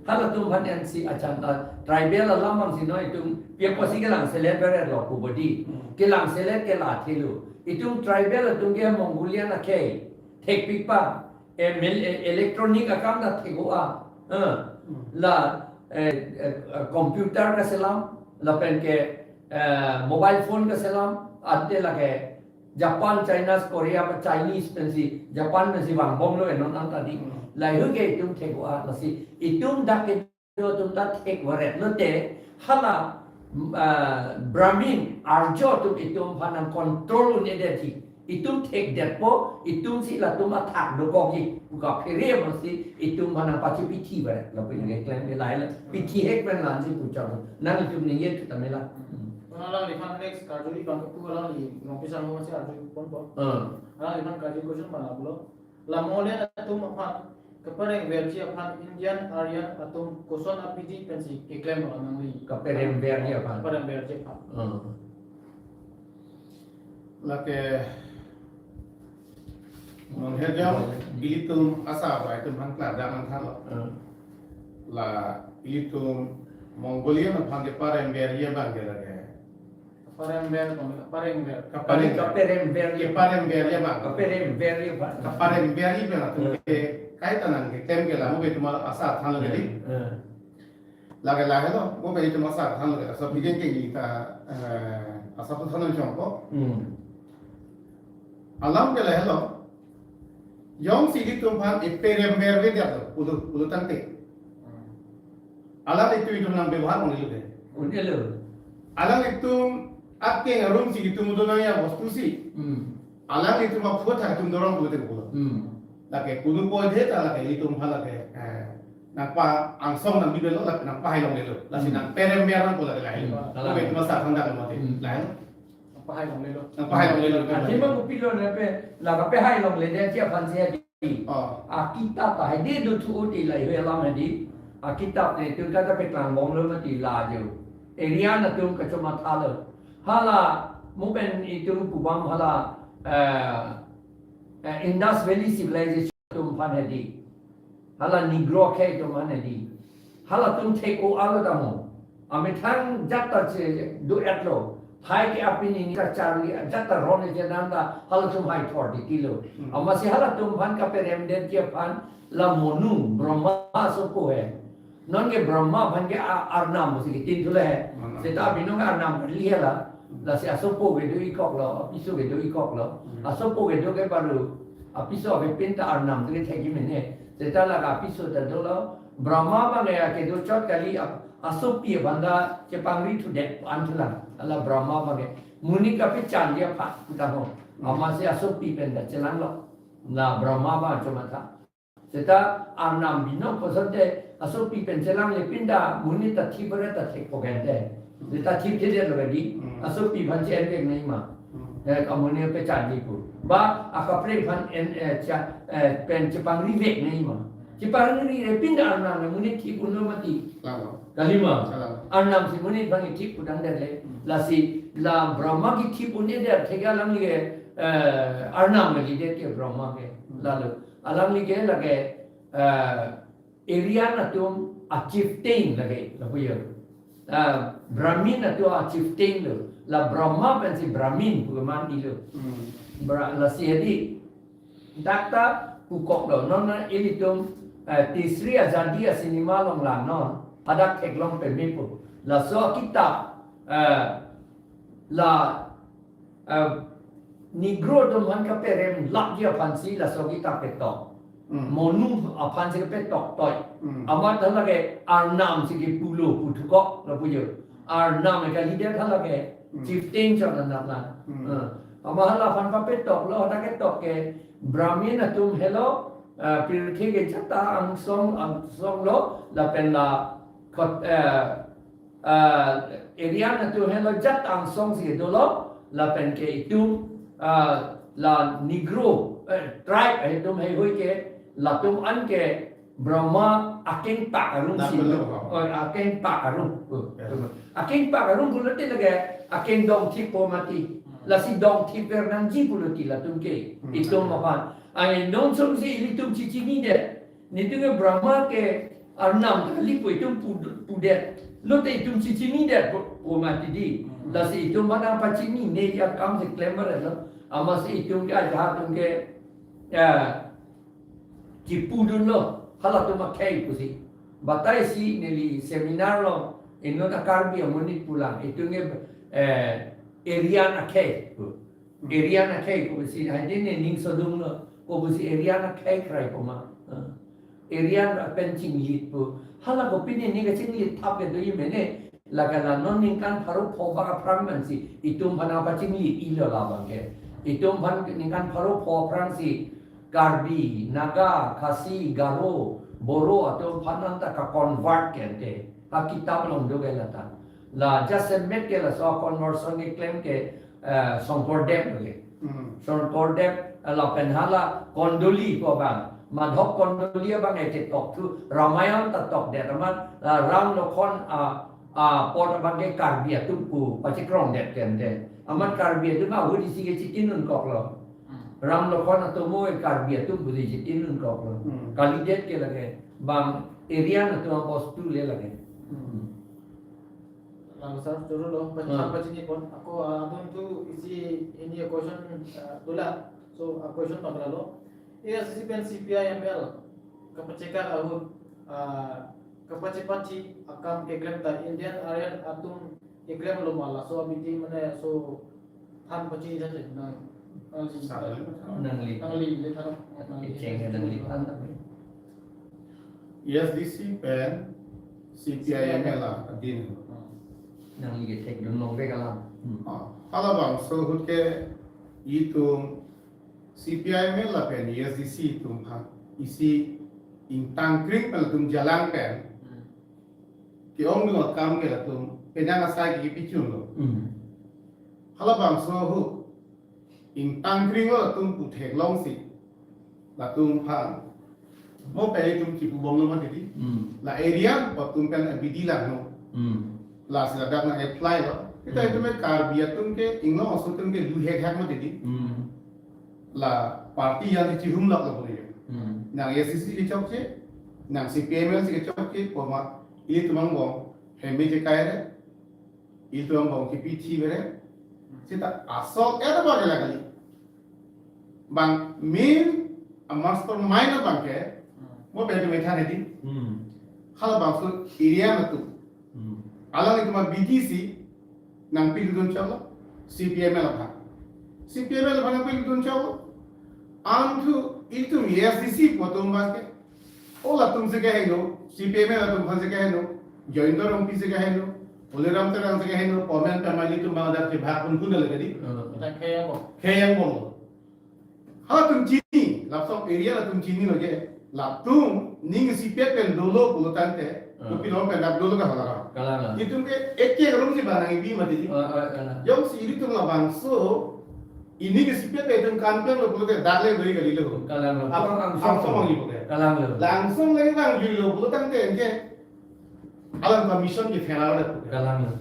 Halatum aphan ensi achan, ah, tribal alam angsi non itum pi apotsi kelangselet berlo pu bodi. Hmm. Kelangselet ke la thelo. Itum tribal atum ke Mongolian akhei thekpik pa. Eh, mil-, eh, electronic akam ta thek-o a. Eh, Hmm. la, eh, eh, eh, computer kaselam, lapen ke, eh, mobile phone kaselam, ante lake Japan, China, Korea, Chinese pensi, Japan pensi vangbomlo non anta di. Hmm. Lahei ke itum thek-o a, lasi itum dak ke atum ta thek varetlo te, hala, ah, Brahmin, Arjo atum itum aphan nangcontrol un-edet ji. Itum thekdetpo, itumsi latum athak dokokji. Pu kaphere amatsi itum aphan nangpachipethi varetlo, pu nangkeklem ke lahelo. Pethi hek pen la-ansi puchot. Nang itum ningje thu tame la. Hmm. Alangli aphan next karjuli bang kepu alangli Rongpi sangho si arjuponpo. Hmm. Alangliphan karju question mana pulo. La Mongolian atum aphan kaperengverji aphan Indian Aryan atum koson apiji pensi keklem alangli. Kaperengverji aphan. Kaperengverji aphan. Hmm. Lake non hejam ilitum asar bai atum aphan klardak nangthanlo. Hmm. La ilitum Mongolian aphan keperengverji abang ke lake. Kaperengver, kaperengver. Kapereng, kaperengver, kaperengver abang. Kaperengver abang. Kaperengver abang atum Hmm. ke kaita nangkeklem ke la mo be itum asar thanlo ke di. Hmm. Lake lahelo, mo be itum asar thanlo ke. So, bidin ke kita, eh, asar thanlo chongpo. Hmm. Alam ke lahelo. Jongsi ilitum aphan keperengverve dia tu, pulo, pulo tangte. Alanglitum itum nang bebohar un-elo ke. Un-elo. Alanglitum akeng arumsi itum do nangji bostu si. Hmm. Alanglitum aphuthak itum dorong pulote pulo. Hmm. Lake kunu pode ta lake itum aphan lake, eh, nangpa-angsong nangbibe lo, lake nangpahai longle lo. Lasi Hmm. nangperengver nangpo lake lahai. Hmm. Lake itum asar thandak lo mati. Hmm. Lahai. Nangpahai longle lo. Nangpahai longle lo. Athema kopilo ne pe, la kapehai longledet ji aphansi hedi. Oh. Akitap ta hedi do thu uti lahei alam hedi. Akitap ne tu kata peklangbomlo mati la jo. Aryan atum kachomathalo. Hala mo pen itum pubam hala, eh, eh, Indus Valley Civilization atum aphan hedi. Hala Negro akhei atum aphan hedi. Halatum thek-o alo tamo. Amethang jat ta che do-etlo. Hai ke apini ni kacharli jat ta ron eje nanda halatum hai thor di kilo. Hmm. Amatsi halatum aphan kaperengdet ji aphan la monu Brahma asopo he. Non ke Brahma aphan ke a-, Arnam si kitin thule he. Arnam. Seta binong Arnam li he la. Hmm. Lasi asopo ke do-ikoklo, apiso ke do-ikoklo. Hmm. Asopo ke do ke baru, apiso ke pinta Arnam ke thekji mene. Seta la apiso ta dolo. Brahma abang ke kedo chot kali ap-, asopi abang ta chepangri thudet an thulang. Ala Brahma abang ke. Monit kapechan dia phat puta ho. Hmm. Amatsi asopi pen ta chelanglo. La Brahma abang chomatha. Seta Arnam binong kosonte asopi pen chelangle pinta monit ta thip ret ta thekpo kente. Seta thipthedetlo kadi, Hmm. asopi aphan che-envek nangji ma. Hmm. Eh, amonit pechanji pu. Ba akaprek aphan en, eh, cha, eh, pen chepangrivek nangji ma. Chepangrire pinta Arnam le monit thip unlo mati. Lalo. Kalima. Lalo. Arnam si monit aphan kethip pudang det le. Hmm. Lasi la Brahma kethip un-edet thek alangli ke, eh, Arnam ke lidet ke Brahma ke. Hmm. Lalo. Alangli ke lake, eh, Aryan atum a-chieftain lake, lapu jo. Ah, Brahmin atum a-chieftain lo. La Brahma pensi Brahmin pu keman ilo. Hmm. Bra-, lasi hedi. Dak ta pukoklo. Non ilitum, eh, Teesri Azadi a-cinema along la non. Hadak theklong peme pu. Laso akitap, eh, la, eh, Negro atum aphan kaperemlapji aphansi laso akitap ketok. Hmm. Monu aphansi ketok toi. Hmm. Amat hala ke Arnam si kepulo puthukok lapu jo. Arnam ke kalidet hala ke, Hmm. chieftain chot anat la. Hmm. Eh, ama hala aphan papetok lo, hadak ketok ke Brahmin atum helo, eh, pirthe ke jat ta angsong, angsong lo, lapen la khot, eh, eh, Aryan atum helo jat ta angsong si dolo, lapen ke itum, eh, la Negro, eh, tribe atum heihui ke, latum an ke Brahma akengpak arong si Double lo. Brahma. Oh, akengpak arong. Oh, Ya. akengpak arong pulote lake akeng dongthip po mati. Hmm. Lasi dongthip ver nangji pulote latum ke. Hmm. Itum aphan. Ai nonsong si ilitum chechinidet. Netum ke Brahma ke arnam kali pu itum pu-, pudet. Lote itum chechinidet po, po mati di. Hmm. Lasi itum mana pachinine akam si klemmer lo. Amatsi itum ke ajahak atum ke, ya, chipudunlo, halatum akhei pusi. Batai si neli seminar lo, inut Karbi amonit pulang, itum ke, eh, Aryan akhei pu. Aryan akhei pu si, haidin ne ning sodung lo, ko pusi Aryan akhei krai ko ma. Eh, Aryan pen chinglit pu. Hala ko pine ne kachinglit thap ke do ye mene, lake la non ningkan pharo pho bak aphrang man si, itum aphan pachinglit ilo labang ke. Itum aphan ningkan pharo pho aphrang si, Karbi, Naga, Khasi, Garo, Boro atum aphan anta ka-convert ke ante. Ha kitap along do ke lata. La jasemet ke laso conversion keklem ke, eh, Shonkordev ke. Hmm. Shonkordev, eh, lapen hala Kondoli ko abang. Madhop Kondoli abang ete tok thu Ramayan ta tokdet amat, eh, Ram Lokhon, ah, ah, apot abang ke Karbi atum pu pachikrongdet ke ante. Amat Karbi atum ahut isi ke chitinunkok lo. Hmm. Ram Lokhon atum o Karbi atum pu di chitinunkok lo. Hmm. Kalidet ke lake bang Aryan atum bostu le lake. Hmm. Langsar dulu lo, pachini, Ah. pachini pon. Ako, ah, abang tu isi ini question, ah, tula. So, ah, question pabra lo. A I C C pen C P I M L kapachekak ahut, ah, kapachepathi akam keklem ta Indian Aryan atum keklem lo ma, laso abidi mane so than pachini jate nang, nangli. Sa- nangli. Nangli, le than, nangli. Icheng nangli than tapi. A I C C pen C P I M L adin. Hmm. Nangli kethekdun longle kalang. Hmm. Ah, halabangso ahut ke itum C P I M L lapen A I C C atum aphan isi ingtangkring pen latum jalang pen. Hmm. Ke-ongdung akam ke latum penang asai ke kipichun lo. Hmm. Halabangso ahut ingtangkring lo latum pu theklong si latum aphan mo pen itum kipu bomlo mati di. Hmm. La Aryan atum pen abidi langno. Hmm. Lasi ladak nang-apply lo. Kita Hmm. itum ke Karbi atum ke inglong aso atum ke lu hek hek mati di. Hmm. La party yang ke chihum lak lo punya. Hmm. Nang A I C C kechokche, nang C P I M L si kechokche, poma ilitum angbong heme chekai re, ilitum angbong kipithi bere. Seta asol era ba kela kali. Bang main a mastermind abang ke, Hmm. mo pen itum than hedi. Hmm. Halabangso Aryan atum. Hmm. Alanglitum abidi si nangpidun choklo, C P I M L aphan. C P I M L aphan nangpidun choklo. Antu itum A I C C pu atum abang ke. O latum si keheno, C P I M L atum aphan si keheno, Jayanta Rongpi si keheno, Tuliram Terang si keheno, Pomen Pamali atum abang dak si bhag pun pun lagi di. Hmm. Kita kaya mo. Kaya mo. Halatum chini, lapuson area latum chinilo ke, latum ning isi pet pen dolo pulo tangte, Hmm. kopi long pen dak dolo ke hala. Kalang. Itum ke eke room si bang nangpi mati di. Ah, ah, kalang. Jongsi ilitum labangso, ining isi pet pen itum kan pen lo pulote dak le doi kali lo. Kalang lo. Ap-, Angsong angsong lo. Angsong lo. Kalang lo. Langsong le bang jui lo pulo tangte ke. Alam commission ke pherao le. Kalang lo.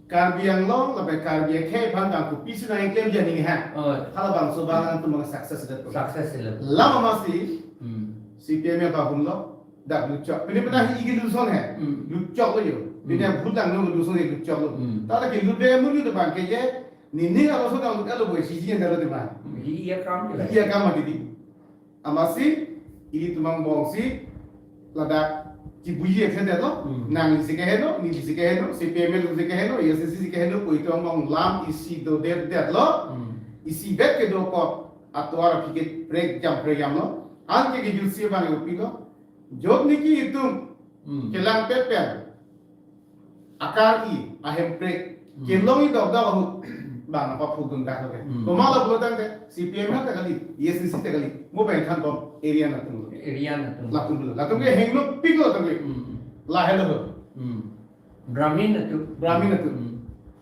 Karbi Anglong lapen Karbi akhei aphan bang kopisi nangklem jani ha. Oh. Halabangso bang nangtum bang success det. Success det. Lama masi Hmm. C P I M L abang lo. Dak luchok. Pini pina hi igi luson he. Hmm. Luchok lo yo. Hmm. Pini bhut lang lo luson he luchok lo. Hmm. Tata ke lu be mu lu de bang ke ye. Ni ni alo so dang lu alo boy si ji en dalo de bang. Hmm. Hi iya kam ke la. Iya kam mati di. Amatsi, ilitum angbong si, ladak, chibuji ekhen det lo, Hmm. nangli si keheno, neli si keheno, C P I M L si keheno, A I C C si keheno, pu itum angbong lam isi dodet det lo, Hmm. isi bet kedo ko, atovar aphi ke prek jam prek jam lo, anke kejut si bang yo pilo, jot niki itum, Hmm. kelang pet pen, akar-i, ahemprek, Hmm. kelongji dokdak ahut, bang apa phugdun dak ke. Hmm. Komat lo pulo tangte, C P M ta kali, A S D C ta kali, mo pen thanbom, Aryan atum lo. Aryan atum. Latum lo. Latum ke hingno pik lo tangte. Hmm. Lahelo. Hmm. Brahmin atum. Brahmin atum. Hmm.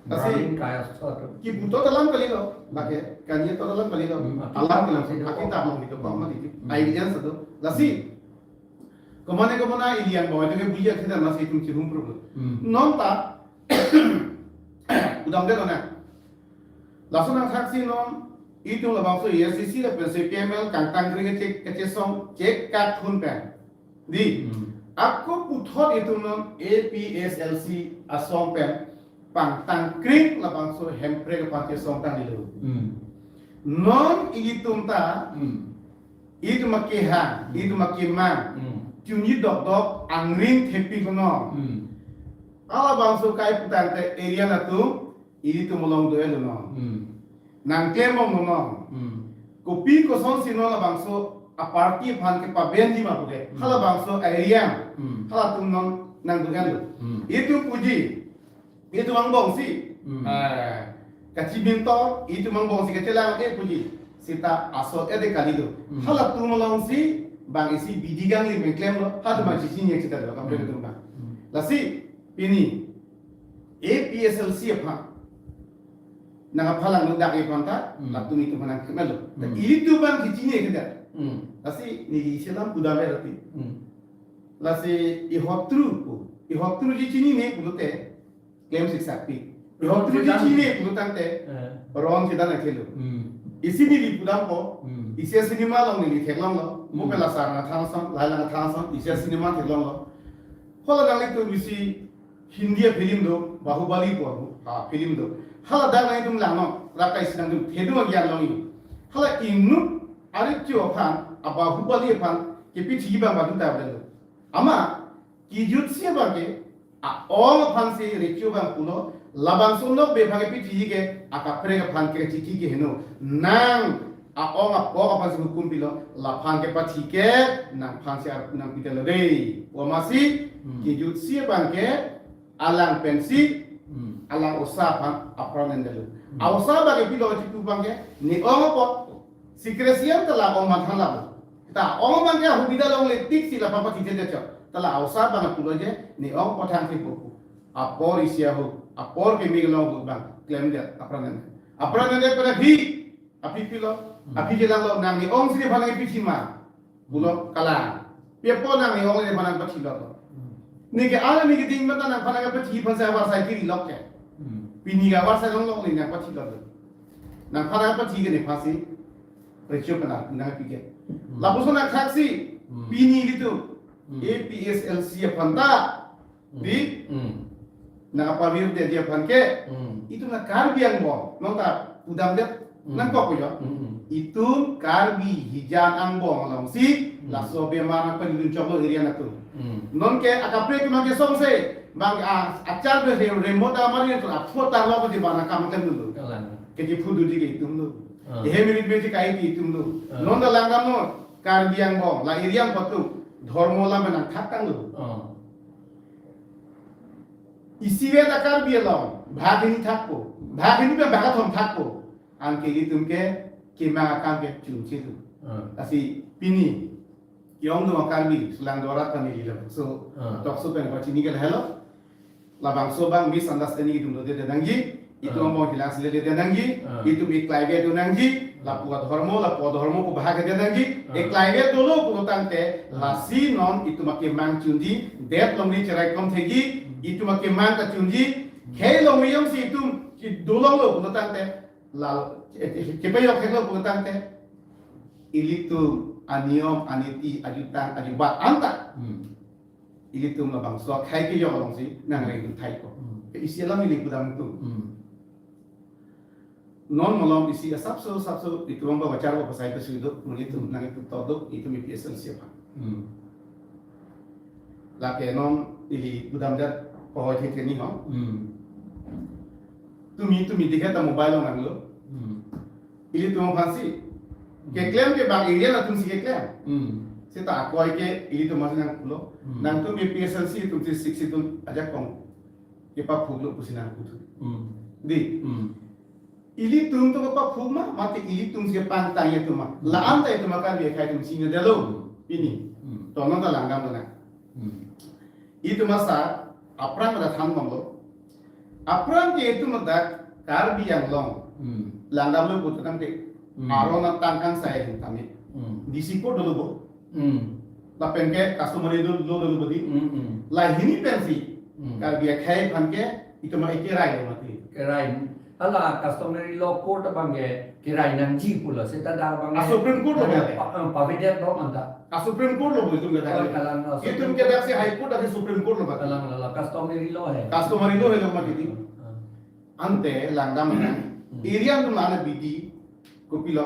Lasi Brahmin kaya so atum. Kipu thot alam kali lo, lake, kanye thot alam kali lo. Hmm. Alam kali lo, akitap lo gitu, bang mati. Hmm. Evidence atum. Lasi, Komane komane ili angbong, itu ke buya kita masih itum cihum problem. Hmm. Non ta, udang de non ya. Lason nangthaksi non, itum labangso A S D C lapen C P M L kangtang kring kecek, kecesong, cek kat hun pen. Di, Hmm. ako puthot itum non A P H L C asong pen, pangtang kring labangso hemprek aphan chesong tang dilo. Hmm. Non ilitum ta, Hmm. itum akehang, Hmm. itum akemang, Hmm. chunji dokdok angring thepi kono. Hmm. Halabangso kai putangte Aryan atum, ilitum along do-et lo non. Hmm. Nangklembom lo non. Hmm. Kopi kosonsi non labangso aparty aphan kepabenji ma puke. Hmm. Halabangso Aryan. Hmm. Halatum non nangdo-et lo. Hmm. Itum puji. Itum angbongsi, Hmm. eh, kachibintor, itum angbongsi kachelang-et puji. Seta asol-et kali do. Hmm. Halatum alongsi, bang isi bidi kangli mengklem lo, halatum Hmm. bang chini-ek seta do, kaprek Hmm. atum bang. Hmm. Lasi, pini, A P H L C aphan, nangkaphalang lo dak aphan ta, Hmm. latum itum aphan nangkemelo. Hmm. Ilitum bang chini-ek seta. Hmm. Lasi, neli isi alam pudam-et rati. Hmm. Lasi, ihotru pu, ihotruji chinine pulote, Klem siksak pi. Ron Ron Tru chedan. Di chini pulotangte. Eh. Ron chedan akhelo. Hmm. Isi neli pudampo. Hmm. Isi cinema along neli theklonglo. Mo Hmm. pela sar na thang son, lai lang thang son, isi cinema theklonglo. Hala nanglitum isi Hindi a-film do, Bahubali pu ha film do. Hala dak nanglitum langnon, rakai si nangtum thedung agyan longji. Hala inut arit chu aphan, a Bahubali aphan, kepi thiji bang badu ta belo. Ama, kejutsi abang ke, a-ong aphan si recho bang pulo, labangso nokbe aphan kepi thiji ke, akaprek aphan ke chithi ke heno. Nang, a-ong apok aphan si hukum pilo, laphan kepathi ke, nangphan si arpu nangpi detlo dei. Pu amatsi, Hmm. kejutsi abang ke, alang pensi, Hmm. alang osa aphan apran endetlo. Hmm. A-osa abang ke pilo chipu abang ke, ne ong apot, secrecy an ta la-ong aphan thanlo. Ta ong abang ke ahubida longle tik si laphan pathi thekdet chot. Ta la a-osa abang pulo je, ne ong apot thang thek pu. Apor isi ahut, apor keme kelong ahut bang, klemdet, apran endet. Apran endet pada phi, aphi pilo, Hmm. aphi je langlo, nang ne ong si nephan nangpi thiji ma. Pulo kalang. Pi apot nang ne ong nephan nangpathilo. Hmm. Neke ala neke ding mata nangphan nangpathi aphan si avarsai kiri lok ke. Hmm. Pini ke avarsai longlok ne nangpathilo. Nangphan nangpathi ke nephan si recho pen nangpi ke. Hmm. Lapuson nangthaksi, Hmm. pini ilitum. Hmm. A P H L C aphan ta. Hmm. Di? Hmm. Nangpavirdet aphan ke. Hmm. Itum la Karbi angbong. Non ta pudamdet. Hmm. Nangkok yo. Hmm. Itum Karbi hijan angbong alongsi. Hmm. Laso bemar nangpalidun choklo area atum. Hmm. Non ke akaprek atum ke songse. Bang a, achar be re, remote amari atum apot tarlo ke di bang akam klem dulu. Kalang. Ke di phudu di ke itum lo. Ah. Ihe mirit mirit kai di itum lo. Ah. Non ta langdamnon. Karbi angbong. La area atum patu. Dhormo alam nangthak tanglo. Ah. Isivet a-Karbi along, bhag hini thakpo, bhag hini pen bhag kethom thakpo, anke ilitum ke kemang akam ke chunche tu. Ah. Lasi pini, ke-ongdung a-Karbi, selang dorat kami lila. So, Ah. talk show pen kachini ke lahelo, labangso abang misunderstanding itum dodet nangji, itum Ah. angbong hilang si ledet nangji, Ah. itum eklaivet do nangji, lapu adhormo, lapu adhormo pu bhag kedet nangji, Ah. eklaivet dolo pulotangte, Ah. lasi non itum akemang chunji, det longri cherai kom thekji, Hmm. itum akemang kachunji, Hmm. khei longri jongsi itum, si dolonglo pulotangte, la, eh, eh, kepayok heklo pulotangte, ilitum aniyom, aniti, ajutang, ajubat anta. Hmm. Ilitum labangso akhei kejok alongsi nangreng thai ko. Hmm. Ke isi alam ili pudam tu. Hmm. Non malom isi asapso, sapso, itum bang bachar ko pasai ko sudo, mun itum nang itum todo, itum A P H L C aphan. Hmm. Lake non ili pudamdet pahoi thek ni ho. Hmm. Tumi, tumi dikhe ta mobile along nanglo. Hmm. Ilitum aphan si. Hmm. Keklem ke bang area atum si keklem. Hmm. Seta akoi ke ilitum aphan si nangpulo. Hmm. Nangtum A P H L C atum si sixty atum ajakong. kepaphuklo pusi nangputhu. Hmm. Dei. Hmm. Ilitum to kepaphuk ma, mate ilitum si pangtang atum ma. Hmm. La-an ta itum Karbi akhei atum chinidetlo. Pini. Hmm. To non ta langdamlo nang. Hmm. Itum asar aphrang ta thanbomlo. Aphrang ke itum dak Karbi Anglong. Hmm. Langdamlo putu tangte. Hmm. Aron atang kangsai ahin tame. Hmm. D C court dolo bo. Hmm. Lapen ke customary law, law dolo bo dei. Hmm, hmm. Lahini pensi. Hmm. Karbi akhei aphan ke itum ma ekerai lo mati. Kerai. Hala customary law court abang ke kerai nangji pulo. Seta dak abang ke. A Supreme Court lo ada ba? Pa-, eh, pavedetlo anta. A Supreme Court lo bo itum ke Oh, dak. Kalang, oh, Itum Supreme ke dak si High Court dak si Supreme Court lo ba. Kalang, la, la, customary law hai. Customary law hai lo mati dei. Ah. Ante langdam nang. Hmm. Area atum la-an abidi kopilo.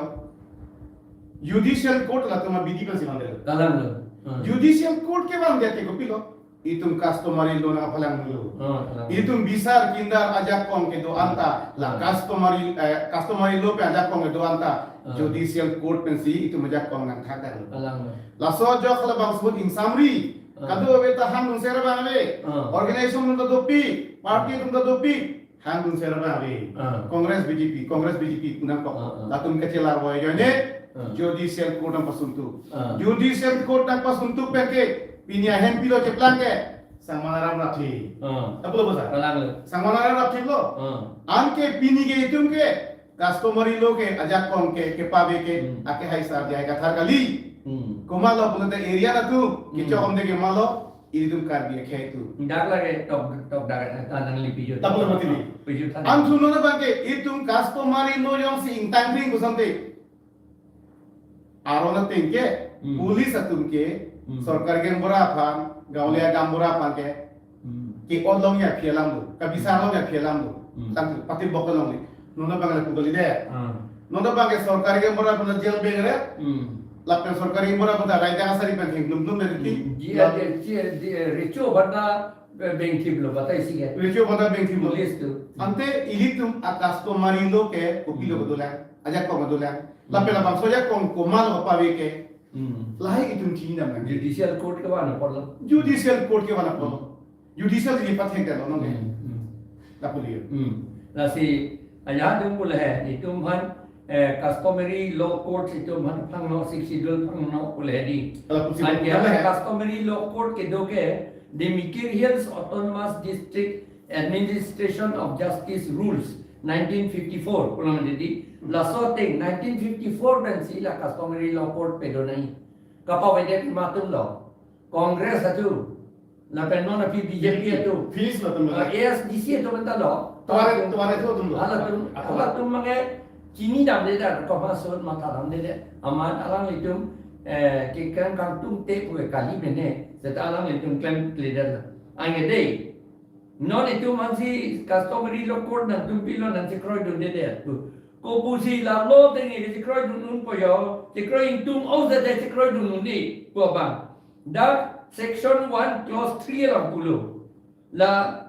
Judicial court latum abidi pensi vandetlo. Kalanglo. Hmm. Judicial court kevandetke kopilo. Itum customary law nangpalanglo. Hmm, kalang. Itum bisar kindar ajakong kedo anta. La Hmm. customary, eh, customary law pen ajakong kedo anta. Hmm. Judicial court pensi itum ajakong nangthakdaklo. Kalanglo. Laso ajok halabangso in summary. Hmm. Kadokave ta hangdun sera bang ave. Hmm. Organization atum ta dopik, party atum ta dopik. Hangdun sera bang ave. Ah. Congress B J P, Congress B J P pu nangkok. Ah, ah. Latum kachelar voi ajoine. Ah. Judicial court nangpasuntuk. Ah. Judicial court nangpasuntuk penke pini ahempilo cheplang ke Sangman Aram rapthe. Ah. Apotlo bosa? Kalanglo. Sangman Aram rapthelo. Ah. Anke pini ke itum ke customary law ke ajakong ke kepave ke Hmm. ake hai sar jai kathar kali. Hmm. Komatlo pulote area atum Hmm. kechokom de ke malo ilitum Karbi akhei atum. Dak lake tok, tok dak, ah, nangli piju. Tapulo mati dei. Piju than. Anthunona bangke itum customary law jongsi ingtangring pusonte. Aron ateng ke, Hmm. police atum ke, Hmm. sorkari gaonbura aphan, gaonliya gaonbura aphan ke, Hmm. ke-ot longji aphi alam do, kabisar longji aphi alam do. Hmm. Tang pati bok longji. Non abang le pu kali dei. Hmm. Non abang ke sorkari gaonbura aphan jail beng re. Hmm. Lapen sorkari gaonbura aphan raida asari pen thengdum dum dei. Hmm. Dia, Lap- dia, dia, dia, recho banda, eh, bengthiplo batai si ke. Recho banda bengthiplo. Police atum. Ante ilitum a customary law ke kopilo Hmm. kedolang. Ajakong kedolang. Hmm. Lapen labangso ajakong komatlo pave ke. Hmm. Lahai itum chinidam nang. Judicial court kevan apotlo. Judicial court kevan apotlo. Hmm. Judicial ji pathekdetlo nonke. Hmm, hmm. Lapu dei. Hmm. Lasi ajahak atum pu lahai, itum aphan, eh, customary law court itum aphan pangno, Sixth Schedule pangno pu lahai dei. Ala pusi Anke pu lahai. Customary law court kedo ke, the Mikir Hills Autonomous District Administration of Justice Rules, nineteen fifty-four, pulang dei. Hmm. Laso ateng, nineteen fifty-four pensi la customary law court pedo nai. Kapavedet atum lo. Congress atum. Lapen non aphi B J P atum. Finish latum Ah, lo. A S D C atum anta lo. Tuare, tuare atum lo. Halatum, Ah, halatum mange chinidamde dak, komat asot mathadamde dak. Amat alanglitum, eh, ke kang kangtungte pu kali mene. Seta alanglitum klemkledet lo. Anke dei. Non itum aphansi customary law court nangtum pilo nangchekroidunde dak pu. Kopusi la law ateng ke chekroidun unpo yo. Chekroi ingtung o jate chekroidun un dei pu abang. Dak section one clause three alam pulo. La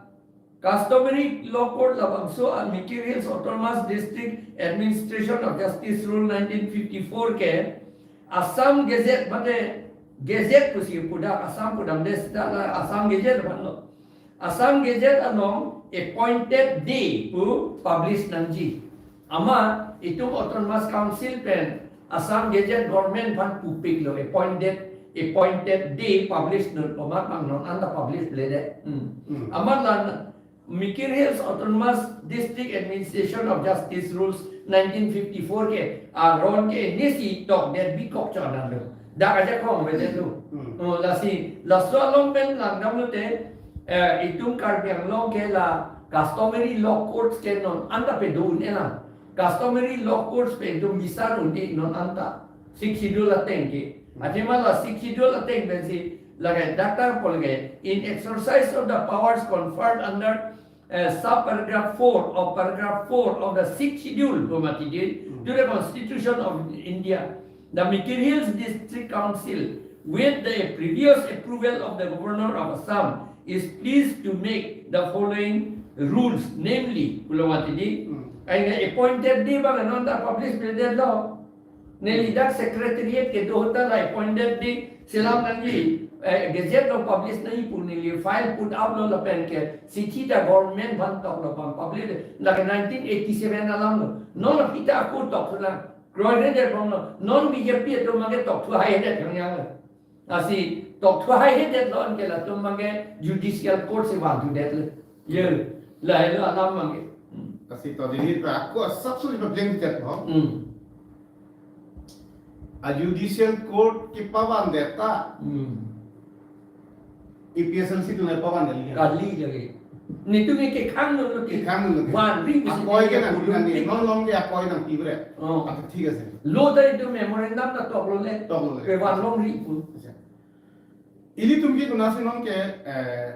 customary law court labangso a Mikir Hills Autonomous District Administration of Justice Rule nineteen fifty-four ke Assam Gazette mate Gazette pusi pu dak Assam pudamde seta la Assam Gazette aphanlo. Assam Gazette along appointed day pu publish nangji. Amat itum Autonomous Council pen Assam Gazette government aphan pupiklo appointed, appointed day publish non, amat bang non anta publish le dei. Hmm. Hmm. Amat la Mikir Hills Autonomous District Administration of Justice Rules nineteen fifty-four ke aron ke nesi tokdet bikok chonang lo. Dak ajakong bete tu. Hmm. Oh, lasi, laso along pen langdamlote, eh, itum Karbi Anglong ke la customary law courts ke non anta pedo un-e lang. Customary law courts pen itum bisar un-e non anta. Sixth Schedule ateng ke. Hmm. Athema la Sixth Schedule ateng pensi lake dak ta pu lake, in exercise of the powers conferred under uh, sub-paragraph four of paragraph four of the Sixth Schedule, pu mati dei, Hmm. to the Constitution of India, the Mikir Hills District Council, with the previous approval of the Governor of Assam, is pleased to make the following rules, namely, pulo mati dei, Hmm. ai appointed day bang non ta publish bledetlo. Neli dak secretariat kedo ahut ta la appointed di selam nangji, eh, gazette along publish nangji pu neli file put up lo lapen ke chithi ta government aphan tok lo pang publish lake nineteen eighty-seven alam lo. Non aphi ta ako tokthulang. Kroikredet bom lo. Non B J P atum abangke tokthu haihedet kang yang lo. Lasi tokthu haihedet lo anke latum abangke judicial court si vangthudet lo. Ye, lahelo alam abangke. Hmm. Lasi to dini ta ako asap suri pableng tet ho. Hmm. A judicial court kepavandet ta. Hmm. A P H L C atum le pavandet kali. Kali lagi. Netum ke khang lo lo ke. Khang lo lo ke. Vanri pusi akoi ke nang politik. Non along ke akoi nangpi bre. Oh. Ato thik ase. Lo ta itum memorandum ta tok lo le. Tok lo le. Ke vanlongri pu. Acha. Ilitum ke konatsi non ke, eh,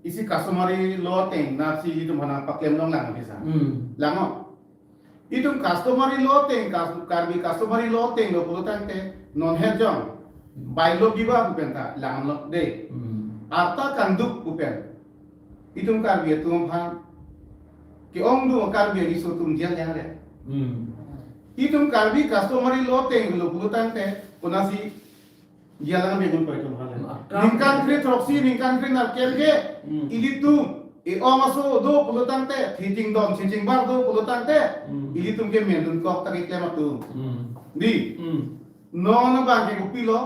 isi customary law ateng nasi ilitum aphan nangpaklem longlang bisa. Hmm. Lang o. Itum customary law ateng, cus-, Karbi customary law ateng lo pulo tangte non het jong bailo biba pu pen ta lang lo de. Hmm. Arta kangduk pu pen itum Karbi atum aphan ke-ong do Karbi ariso atum jail yang re. Hmm. Itum Karbi customary law ateng lo pulo tangte konatsi jail lang begun pai itum aphan. Akam. Ningkan kre throksi, ningkan kre narkel ke, Hmm. ilitum e-ong aso do pulo tangte, thijing don, thijing bar do pulo tangte, Hmm. ilitum ke mendun kok ta keklem atum. Hmm. Di. Hmm. Non abangke kopilo.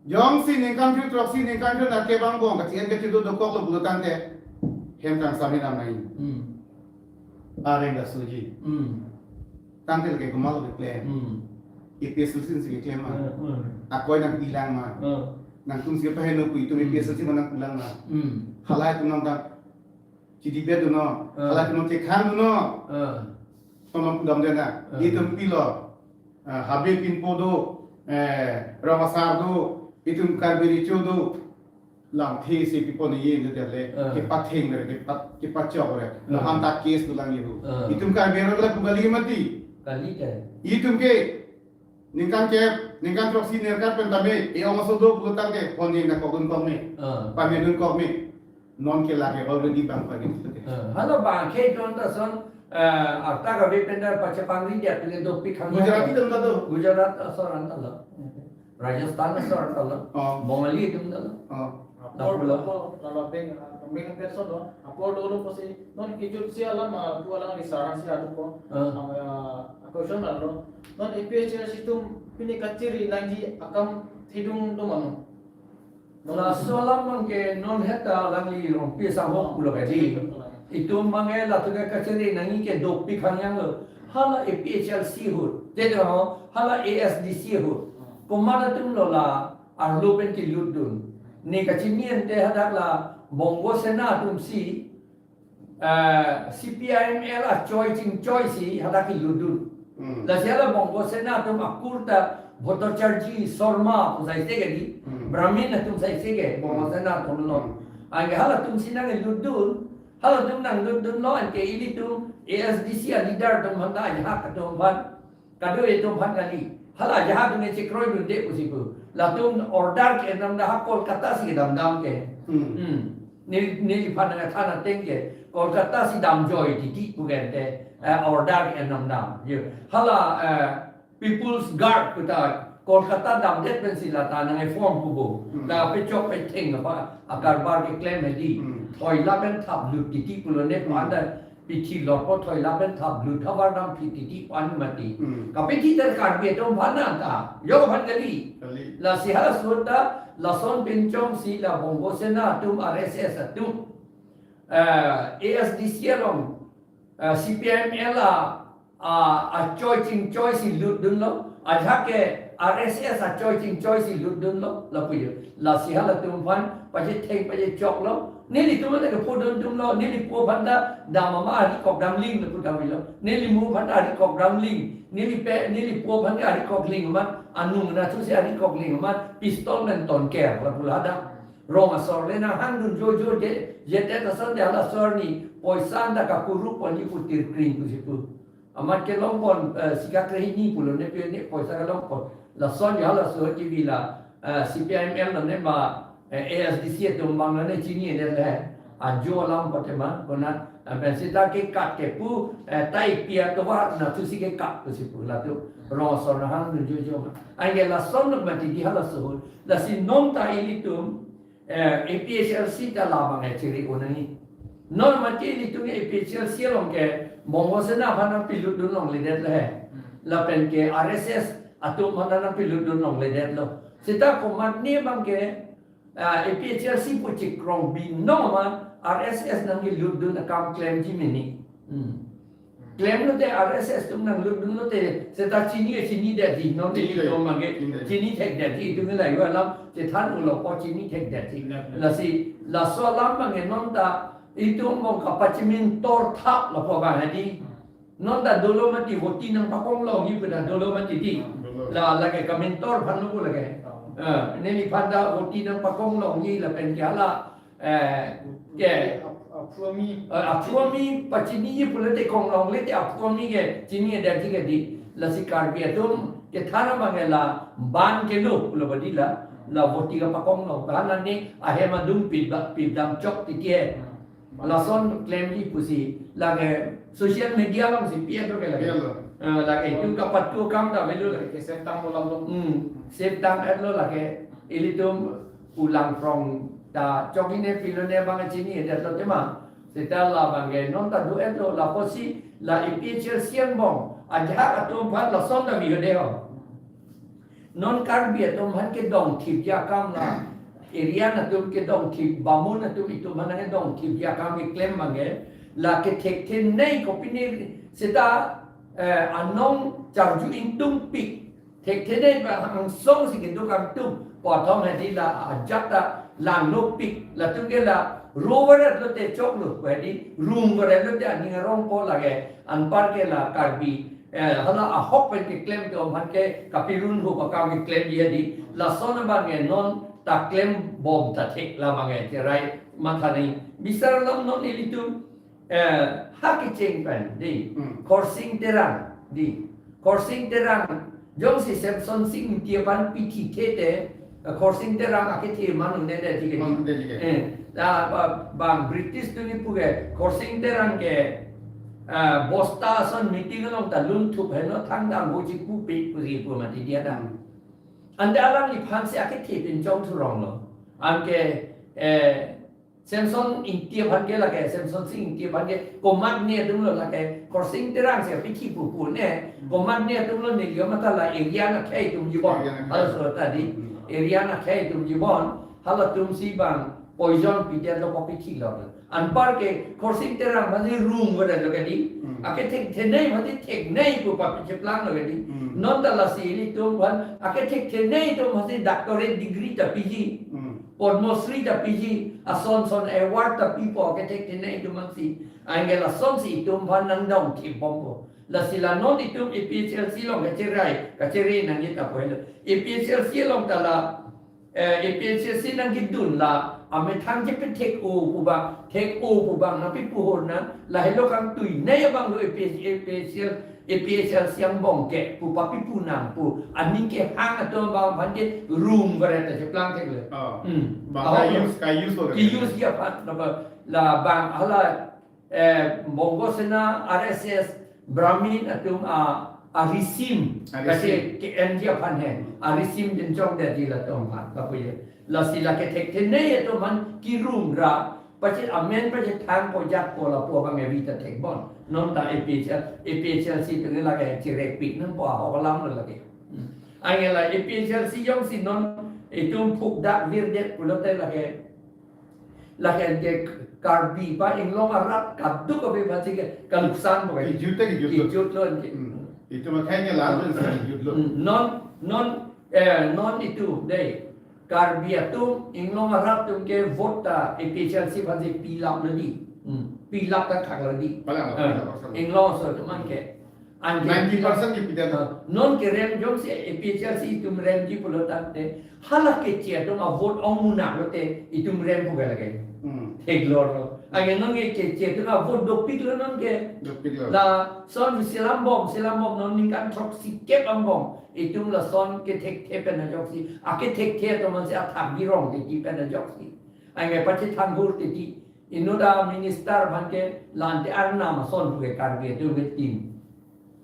Jongsi ningkan kre throksi, ningkan kre narkel abang bong kachi-en kachido dokok lo pulo tangte, hem kangsam henam nai. Hmm. Areng da suji. Hmm. Tangte lake komat lo keklem. Hmm. A P H L C si keklem ma. Hmm, hmm. Akoi nangpilang ma. Hmm. Nangtum si paheno pu itum Hmm. A P H L C ma nangpulang ma. Hmm. Halahei atum nang ta chidibet dun non. Hmm. Halahei atum nang chekhang dun non. Hmm. Tolong pudam dena. Hmm. Itum pilo. Ah, Habe Pinpo do, eh, Rong Asar do, itum Karbi Recho do. Lamthe si pipo ni ye le, Ah. kepatheng re, kepa-, kepachok re. Ah. Lahan ta case dolang ihu. Ah. Itum Karbi Anglong le pu kali mati. Kali ke. Itum ke ningkan kep, ningkan throksi ningkan pen tame, e-ong aso do pulo tangte, phone na kokdun kok me. Ah. Pamedun kok me. Non ke lake already bang pagi. Ah. Hala bang ke jon ta son, eh, arta kave pen ta pachepangri dia pele dopik khang. Gujarati atum ta do. Gujarat asor an ta lo. Rajasthan asor an ta lo. Oh. Bengali atum ta lo. Oh. Apor Lapulo. Apor, lalo beng, beng person lo. Apor dolo pusi, non ejutsi alam, ah, pu alam di saran si adu ko. Ah. Ah, question lo. Non A P H L C atum pini kachiri nangji akam thidung do mano. Laso alam abangke non het ta alangli Rongpi asangho pulo kali. Itum abangke latum ke kachiri nangji ke dopik khang yang lo. Hala A P H L C ahut. Te do ho, hala A S D C ahut. Komat atum lo la arlo pen kelutdun. Ne kachini ante hadak la Bongo Sena atum si, eh, C P I M L achoi chingchoi si hadak kelutdun. Hmm. Lasi hala Bongo Sena atum akur ta Bhattacharjee, Sarma pu saise ke di. Hmm. Brahmin atum saise ke Bongo Hmm. Sena atum lo. Hmm. Anke halatum si nangkelutdun. Halatum nanglutdun lo anke ilitum A S D C aleader atum aphan ta ajahak atum aphan. Kado itum aphan kali. Hala ajahak atum ke chekroidunde pusi pu. Latum order ke-en dam da ha Kolkata si kedam dam ke. Hmm. Hmm. Neli, neliphan nangthan ateng ke. Kolkata si damjoi titi pu ke ante. Eh, order ke-en dam dam. Yo. Hala, eh, People's Guard pu ta Kolkata damdet pensi la ta nangform pu bo. Hmm. La pechok petheng apa akarbar keklem hedi. Hmm. Thoi lapen thap lut titi pulo ne Hmm. pu anta pithi lotpo thoi lapen thap lut havar dam phi titi pu an mati. Hmm. Kapethi ta Karbi atum aphan nang ta. Yo aphan kali. Kali. Lasi halaso ta lason pinchong si la Bongo Sena atum R S S atum. Eh, A S D C along, eh, C P I M L a, a, achoi chingchoi si lutdun lo. Ajahak ke R S S achoi chingchoi si lutdun lo. Lapu yo. Lasi halatum aphan pachetheng pachechok lo. Nelitum anta kephodun dun lo, neli po aphan ta dam ama ari kok damling lapu damlo. Neli mu aphan ta ari kok damling, neli pe, neli po aphan ta ari kokling amat, anung anatthu si ari kokling amat, pistol pen tonker lapu la hadak. Rong asor le nanghangdun jojo je, je te ta san de hala asor ni, poisa anta kakuruk pon ji pu tirkring pusi pu. Amat kelong pon, eh, sika krehini pulo ne pe ne poisa kelong pon. Lason ya halaso T V la, eh, C P I M L lo ne ma, eh, A S D C atum abang lo ne chini ne le. Ajo alam patema, konat Amen. Seta kekat ke pu, eh, tai pia tovar na tu si kekat tu si pu la tu. Rong ason hang nu jo jo ma. Anke lason nuk mati di hala suhun. Lasi non ta ilitum, eh, A P H L C ta labang eh chere unang ni. Non mati ilitum A P H L C along ke Bongo Sena aphan nangpilutdun longledet le. Lapen ke R S S atum aphan nangpilutdun longledet lo. Seta komatne abang ke, ah, A P H L C pu chekrong binong ma R S S nangkelutdun akam klemji mini. Hmm. Klemlote R S S atum nanglutdunlote seta chini ke chinidetji, non Chini chini dai. Atum abang ke Chini dai. Chini thekdetji, itum ke layu alam chethan ulo ko chini thekdetji. Benar, benar. Lasi laso alam abang ke non ta itum angbong kapachimintor thap lapu abang hadi. Non ta dolo mati voti nangpakong longji pu ta dolo mati di. Dolo. La lake kamintor aphan lo pu lake. Oh. Eh, neliphan ta voti nangpakong longji lapen ke hala, eh, ke Ap-, aphuami. Eh, aphuami pachiniji pulote kong longle te aphuami ke chinidetji ke di. Lasi Karbi atum kethan abang ke la ban kelo pulo badi la, la voti kapakong long. Hala ne ahem adung pidam, pidam chok titi he. Hmm. Lason klemji pusi lake social media along si pi-et lo ke lake. Pi-et lo. Eh, lake itum kapatu akam ta avelo lake. Ke save tang lo lam lo. Hmm, save tang-et lo lake. Ilitum pulang prong ta chokine pilone abang chinidetlo tema. Seta labang ke non ta do-et lo lapusi la A P H L C angbong ajahak atum aphan lason ta biho de ho. Non Karbi atum aphan kedongthipji akam la, Aryan atum kedongthip, Bamun atum itum aphan kedongthipji akam keklem abang ke, la kethekthe nei kopine seta, eh, anong charju ingtungpik, thekthe nei ba angsong si keduk atum, pu athom hadi la ajat ta langnopik, latum ke la ro varetlote choklo, hadi rung varetlote aning arong ko lake, anpar ke la Karbi, eh, hala ahok pen keklem atum aphan ke kapirun ho pakam keklemji hadi, lason abang ke non ta klembom ta thek labang ke cherai matha nangji. Bisar alam non ilitum, eh, ha kecheng pen di. Hmm. Khorsing Terang di. Khorsing Terang jongsi Semsonsing Ingti aphan pithi the te, eh, Khorsing Terang akethe manungnedetji ke di. Manungnedetji ke. Eh, ta ba-, bang British atum kipu ke Khorsing Terang ke, eh, bosta ason meeting along ta lunthup heno thangdam ho chipupe pusi pu mati dia dam. Hmm. Ante alangliphan si akethe pinchong thurong lo. Anke, eh, Semson Ingti aphan ke lake, Semsonsing Ingti aphan ke komatne atum lo lake, Khorsing Terang si apithi pupu ne, komatne atum lo neli matha la Aryan akhei atum jibon. Aryan akhei. Hala so ta di, Hmm. Aryan akhei atum jibon, halatum si bang poison pidet lo kopithi lo. Anpar ke Khorsing Terang aphan si rung varetlo ke di. Hmm. Akethekthe nei aphan si thek nei pu papi cheplang lo ke di. Hmm. Non ta lasi ilitum aphan akethekthe nei atum aphan si doctorate degree ta piji. Hmm. Padma Shri ta piji, ason son award ta pipo akethekthe nei atum aphan si. Anke lason si itum aphan nangdongthipbompo. Lasi la non itum A P H L C along kacherai, kachere nangji ta pu helo. A P H L C along ta la, eh, A P H L C nangkedun la, amethang chepethek-o pu abang, thek-o pu abang, nangpipu hor nang, lahelo kangtui nei abang lo A P H, A P H L, A P H L C angbong ke, pu papipu nang pu, aning kehang atum abang aphan ke rung varet ta cheplang thek le. Oh. Hmm. Bang Ahok ka lo. Use, ka use lo. Ke use ya pat, la ba, la bang hala, eh, Bongo Sena, R S S, Brahmin atum a, arisim, Arisim. Kase ke-enji aphan he, arisim pinchongdetji latum aphan, lapu ye. Lasi la kethekthe nei atum aphan kirung ra, pache amen pache thang ko jak ko lapu abang evi ta thekbom. Non ta A P H L, A P H L C atum lake cherepik nangpo ahok alam lo lake. Hmm. Anke la A P H L C jongsi non itum phukdak virdet pulote lake, lake ke Karbi ba inglong arat kaduk abe bachi ke kaluksan bo ke. Kejut ke, kejut lo. Kejut lo ke. Hmm. Itum akhei ke la, hmm, kejut lo. Hmm. Non, non, eh, non itum dei. Karbi atum inglong arat atum ke vote ta A P H L C aphan si pilap lo di. Hmm. Pilap ta thak lo di. Palang lo, eh, pilap lo. Inglong aso atum an ke. Anke ninety percent ke pidet. Ah, non kerem jongsi A P H L C itum remji pulo tangte, hala keche atum avote ong munak lote itum rem pu ke lake. Hmm. Theklor lo. Anke non ke keche atum avote dopik lo non ke. Dopik lo. Lason selam bom, selam bom non ningkan throksikep angbong. Itum lason kethekthe pen ajoksi. Akethekthe atum aphan si athak birong titi pen ajoksi. Anke pache thanghur titi. Inut aminister aphan ke la ante arnam ason pu ke Karbi atum ke team.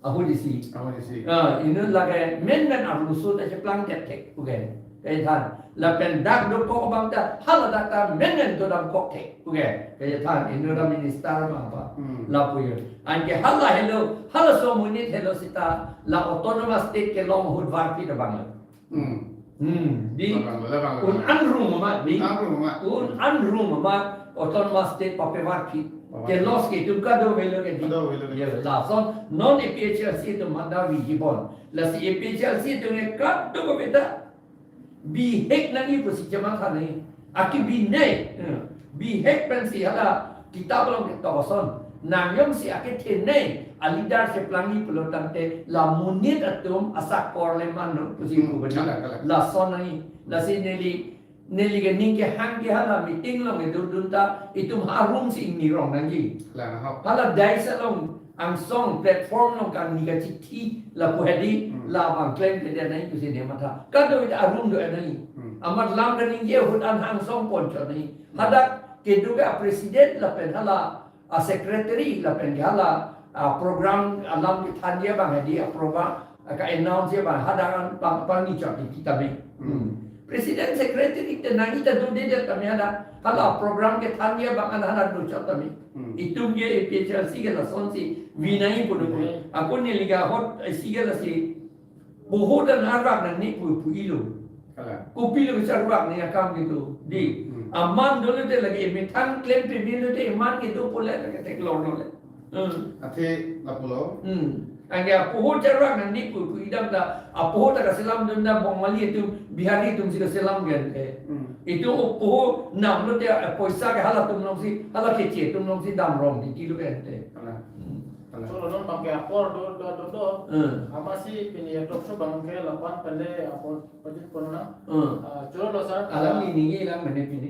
Ahut isi. Ahut isi. Ah, inut lake menmen arloso ta cheplang thekthek pu ke. Kachethan. Lapen dak dokok abang ta hala dak ta menmen dodamkok thek pu ke. Kachethan. Inut aminister abang pa. Hmm. Lapu yo. Anke hala helo, halaso amonit helo seta la autonomous state kelong ahut varphit abang lo. Hmm. Hmm, di Labang, labang, un labang. Anrung amat, di Anrung amat. Un anrung amat autonomous state papevarphit. Papevarphit. Ke loss ke itum kadokave lo ke di. Kadokave lo ke. Ya, lason non A P H L C atum manda viji bon. Lasi A P H L C atum ke kadokave ta bihek nangji pusi chematha nangji. Akebinei, eh, bihek pensi hala kitap along ketok ason. Nang jongsi akethenei, a-leader cheplangji pulo tangte, la monit atum asakor le mannon pusi Hmm, pu bani. Kalang, kalang. Lason nangji, lasi neli, neli ke ning kehang ke hala meeting along kedodun ta, itum ha room si ingni rong nangji. Kalang, hok. Hala dais along angsong platform along kangni kachithi lapu hedi, Hmm. labang klemkledet nangji pusi ne matha. Kadokave ta a-room do-et nangji. Hmm. Amat lam kaningje ahut an angsong ponchot nangji. Hmm. Hadak kedo ke a-president lapen hala a-secretary lapen ke hala a-program alam kethanji abang hedi a-program ka-announce abang hadak an pang, pangnichot di kita me. Hmm. Hmm. President secretary te nangji ta dodedet kami hadak. Hala program kethanji abang an hadak dochot kami. Hmm. Itum ke A P H L C ke lasonsi vi nangji pu do. Hmm. Ako neli ke ahut isi ke lasi poho ta arvak nangne pu, pu-ilo. Kalang. Kopilo kecharvak ne akam kedo. Di. Hmm. Aman dolo te lake methang klem peme lo te aman kedo pule lake theklonglo le. Hmm. Athe lapulo. Hmm. Anke apoho charvak nangne pu, pu idam ta, apoho ta kaselamdun ta Bongali atum, Bihari atum si kaselam gen te. Hmm. Itum apoho namlo te, eh, poisa ke halatum alongsi, hala Keche atum alongsi damrong titi lo gen te. Kalang. Hmm. Kalang. So, non abang ke apor do, do, do, do. Hmm. Amatsi pini ya talk show abang ke lapu-an pen le apor pajut ponang. Hmm. Ah, cholo sir. Alam Ah, ini, ini alam mana pini?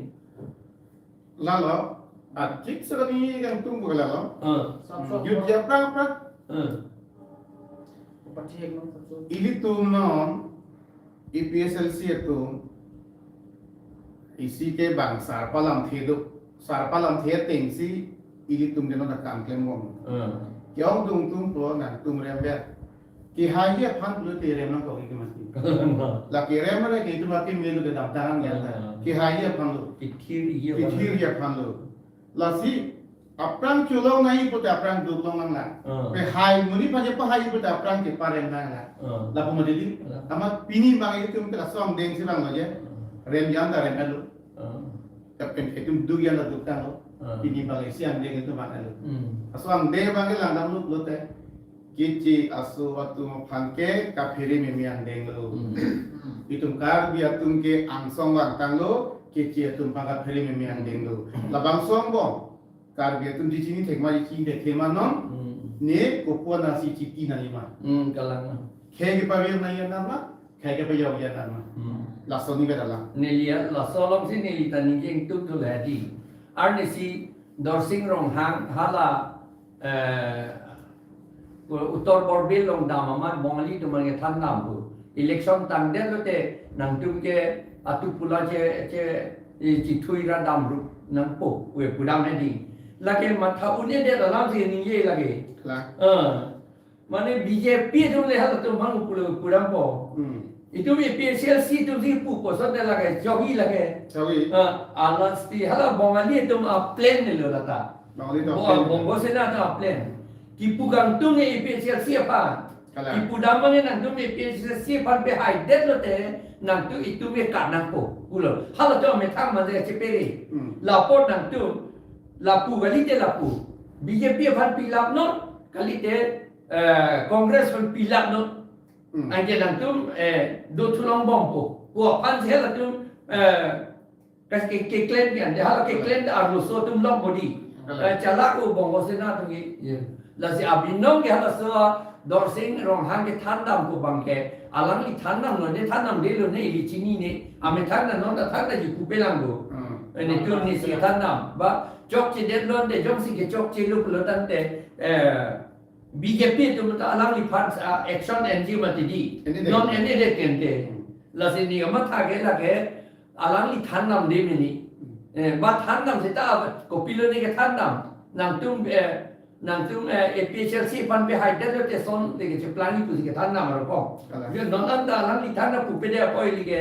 Lalo, achik sekali kangtung pu ke lalo. Ah. Samsung. Jut ja prang prang. Ah. Upati ek nom samsung. Ilitum non, A P H L C atum, isi ke bang sarpo lamthe do, sarpo lamthe atengsi, ilitum ke non akam klembom. Ah. Ke-ongdung atum pu nangtum rem ber. Kehaihe aphan pulote rem nangkok ke mati. Lake rem re ke itum akemelo kedamtang ya ta. Ah. Kehaihe aphan lo. Kethirji aphan lo. Kethirji aphan lo. Lasi aphrang cholong nangji pute aphrang duk long nanglang. Ah. Pe hai monit aphan chepahai pute aphrang cheparem nanglang. Ah. Lapu mati di. Ah. Amat pini abang itum ke laso angdeng si abang lo je. Ah. Rem jam ta rem lo. Ah. Tapi itum duk jam ta duk tanglo. Ah. Pini abang isi angdeng itum abang lo. Hmm. Laso angdeng abang ke langdamlo pulote. Keche aso atum aphan ke kaphere meme angdeng lo. Hmm. Itum Karbi atum ke angsong vangtanglo, Keche atum aphan kaphere meme angdeng lo. Hmm. Labangso angbong Karbi atum chechini thekma, chechini thekthema non, Hmm. ne kopuan asi chiti nangji ma. Hmm, kalang ma. Khei kepavir nangji anat ma, khei kepajok ji anat ma. Hmm. Laso ni beda lang. Neli ya, laso alongsi neli ta ningje ingtuk dolo hedi. Arnisi Dorsing Ronghang hala, eh, Uttar Borbil along dam amat Bongali atum abang kethan dam pu. Election tangdet lote nangtum ke atu pula che, che, eh, chethui ra dam ru nangpo, we pudam hedi. Lake matha un-edet alamsi ningje lake. Kalang. Eh. Mane B J P atum le halatum aphan pulo pudampo. Hmm. Itum A P H L C atum si pupo, so te lake, jogi lake. Jogi. Ah, alasti hala Bongali atum a-plan ne lo lata. Bongali atum Bo-, a-plan. Bongo Sena atum a-plan. Kipu kangtung A P H L C aphan. Kalang. Kipudam mane nangtum A P H L C aphan pehaidet lote, nangtum itum ke ka nangpo. Pulo. Halatum amethang mane chepere. Hmm. Lapu nangtum, lapu kalite lapu. B J P aphan pilap non, kalite eh, Congress aphan pilap non. Hmm. Anke nangtum, eh, do thu longbompo. Ko aphan si halatum, eh, kas ke, keklem pian, de hala keklem de arloso atum longpo di. Kalang. Eh, chala ko Bongo Sena atum ke, ya. Lasi abinong ke halaso Dorsing Ronghang kethan dam pu abang ke, alangli than dam lo, ne than damde lo, ne ili chini ne, amethang ta non ta than ta ji pupe lang lo. Hmm. Eh, netum nisi than dam, ba, chokchedet lo de, jongsi kechokche lo pulo tangte, eh, B J P atum ta alangliphan, ah, action enji mati di. Enji de. Non enji de kente. Hmm. Lasi neli kamatha ke lake alangli than damde mene. Hmm. Eh, ba thandam seta kopilo ne kethandam. Nangtum, eh, nangtum, eh, A P H L C aphan pehai detlo te son te kecheplang-i pusi kethandam aro ko. Kalang. Yo, non anta alangli thandam pupe de apot ili ke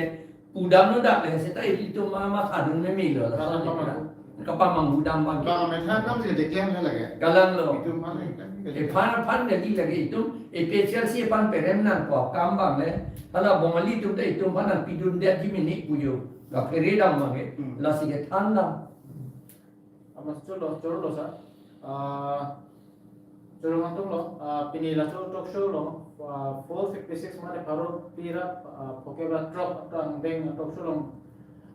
pudamlo dak le seta ilitum ma, mathadun memelo la. Kalang, son te kalang. Kapamanghu dam abang. Bang amen thandam si declare le lake. Kalanglo. Itum aphan le. Ephan aphan kali lake itum A P H L C aphan perem nangkok akam abang le. Hala Bongali atum ta itum aphan nangpidunde ji mini pujo. Kaphere dam abang ke. Hmm. Lasi kethandam. Amas cholo, cholo sa. Ah, cholo nangtunglo. Ah, pini laso talk show along, ah, four fifty-six mane pharo pirap, ah, phokep ra throk ta angdeng talk show along.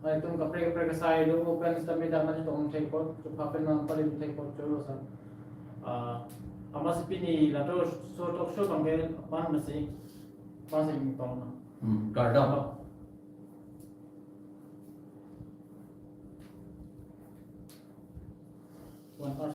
Ah, itum kaprek kaprek asai lo open stamina mane tong thekpot, chupha pen nangpalim thekpot cholo sa. Ah, amas pini laso talk show abang ke pan masi, pan sing tong na. Hmm, kardom. One hour.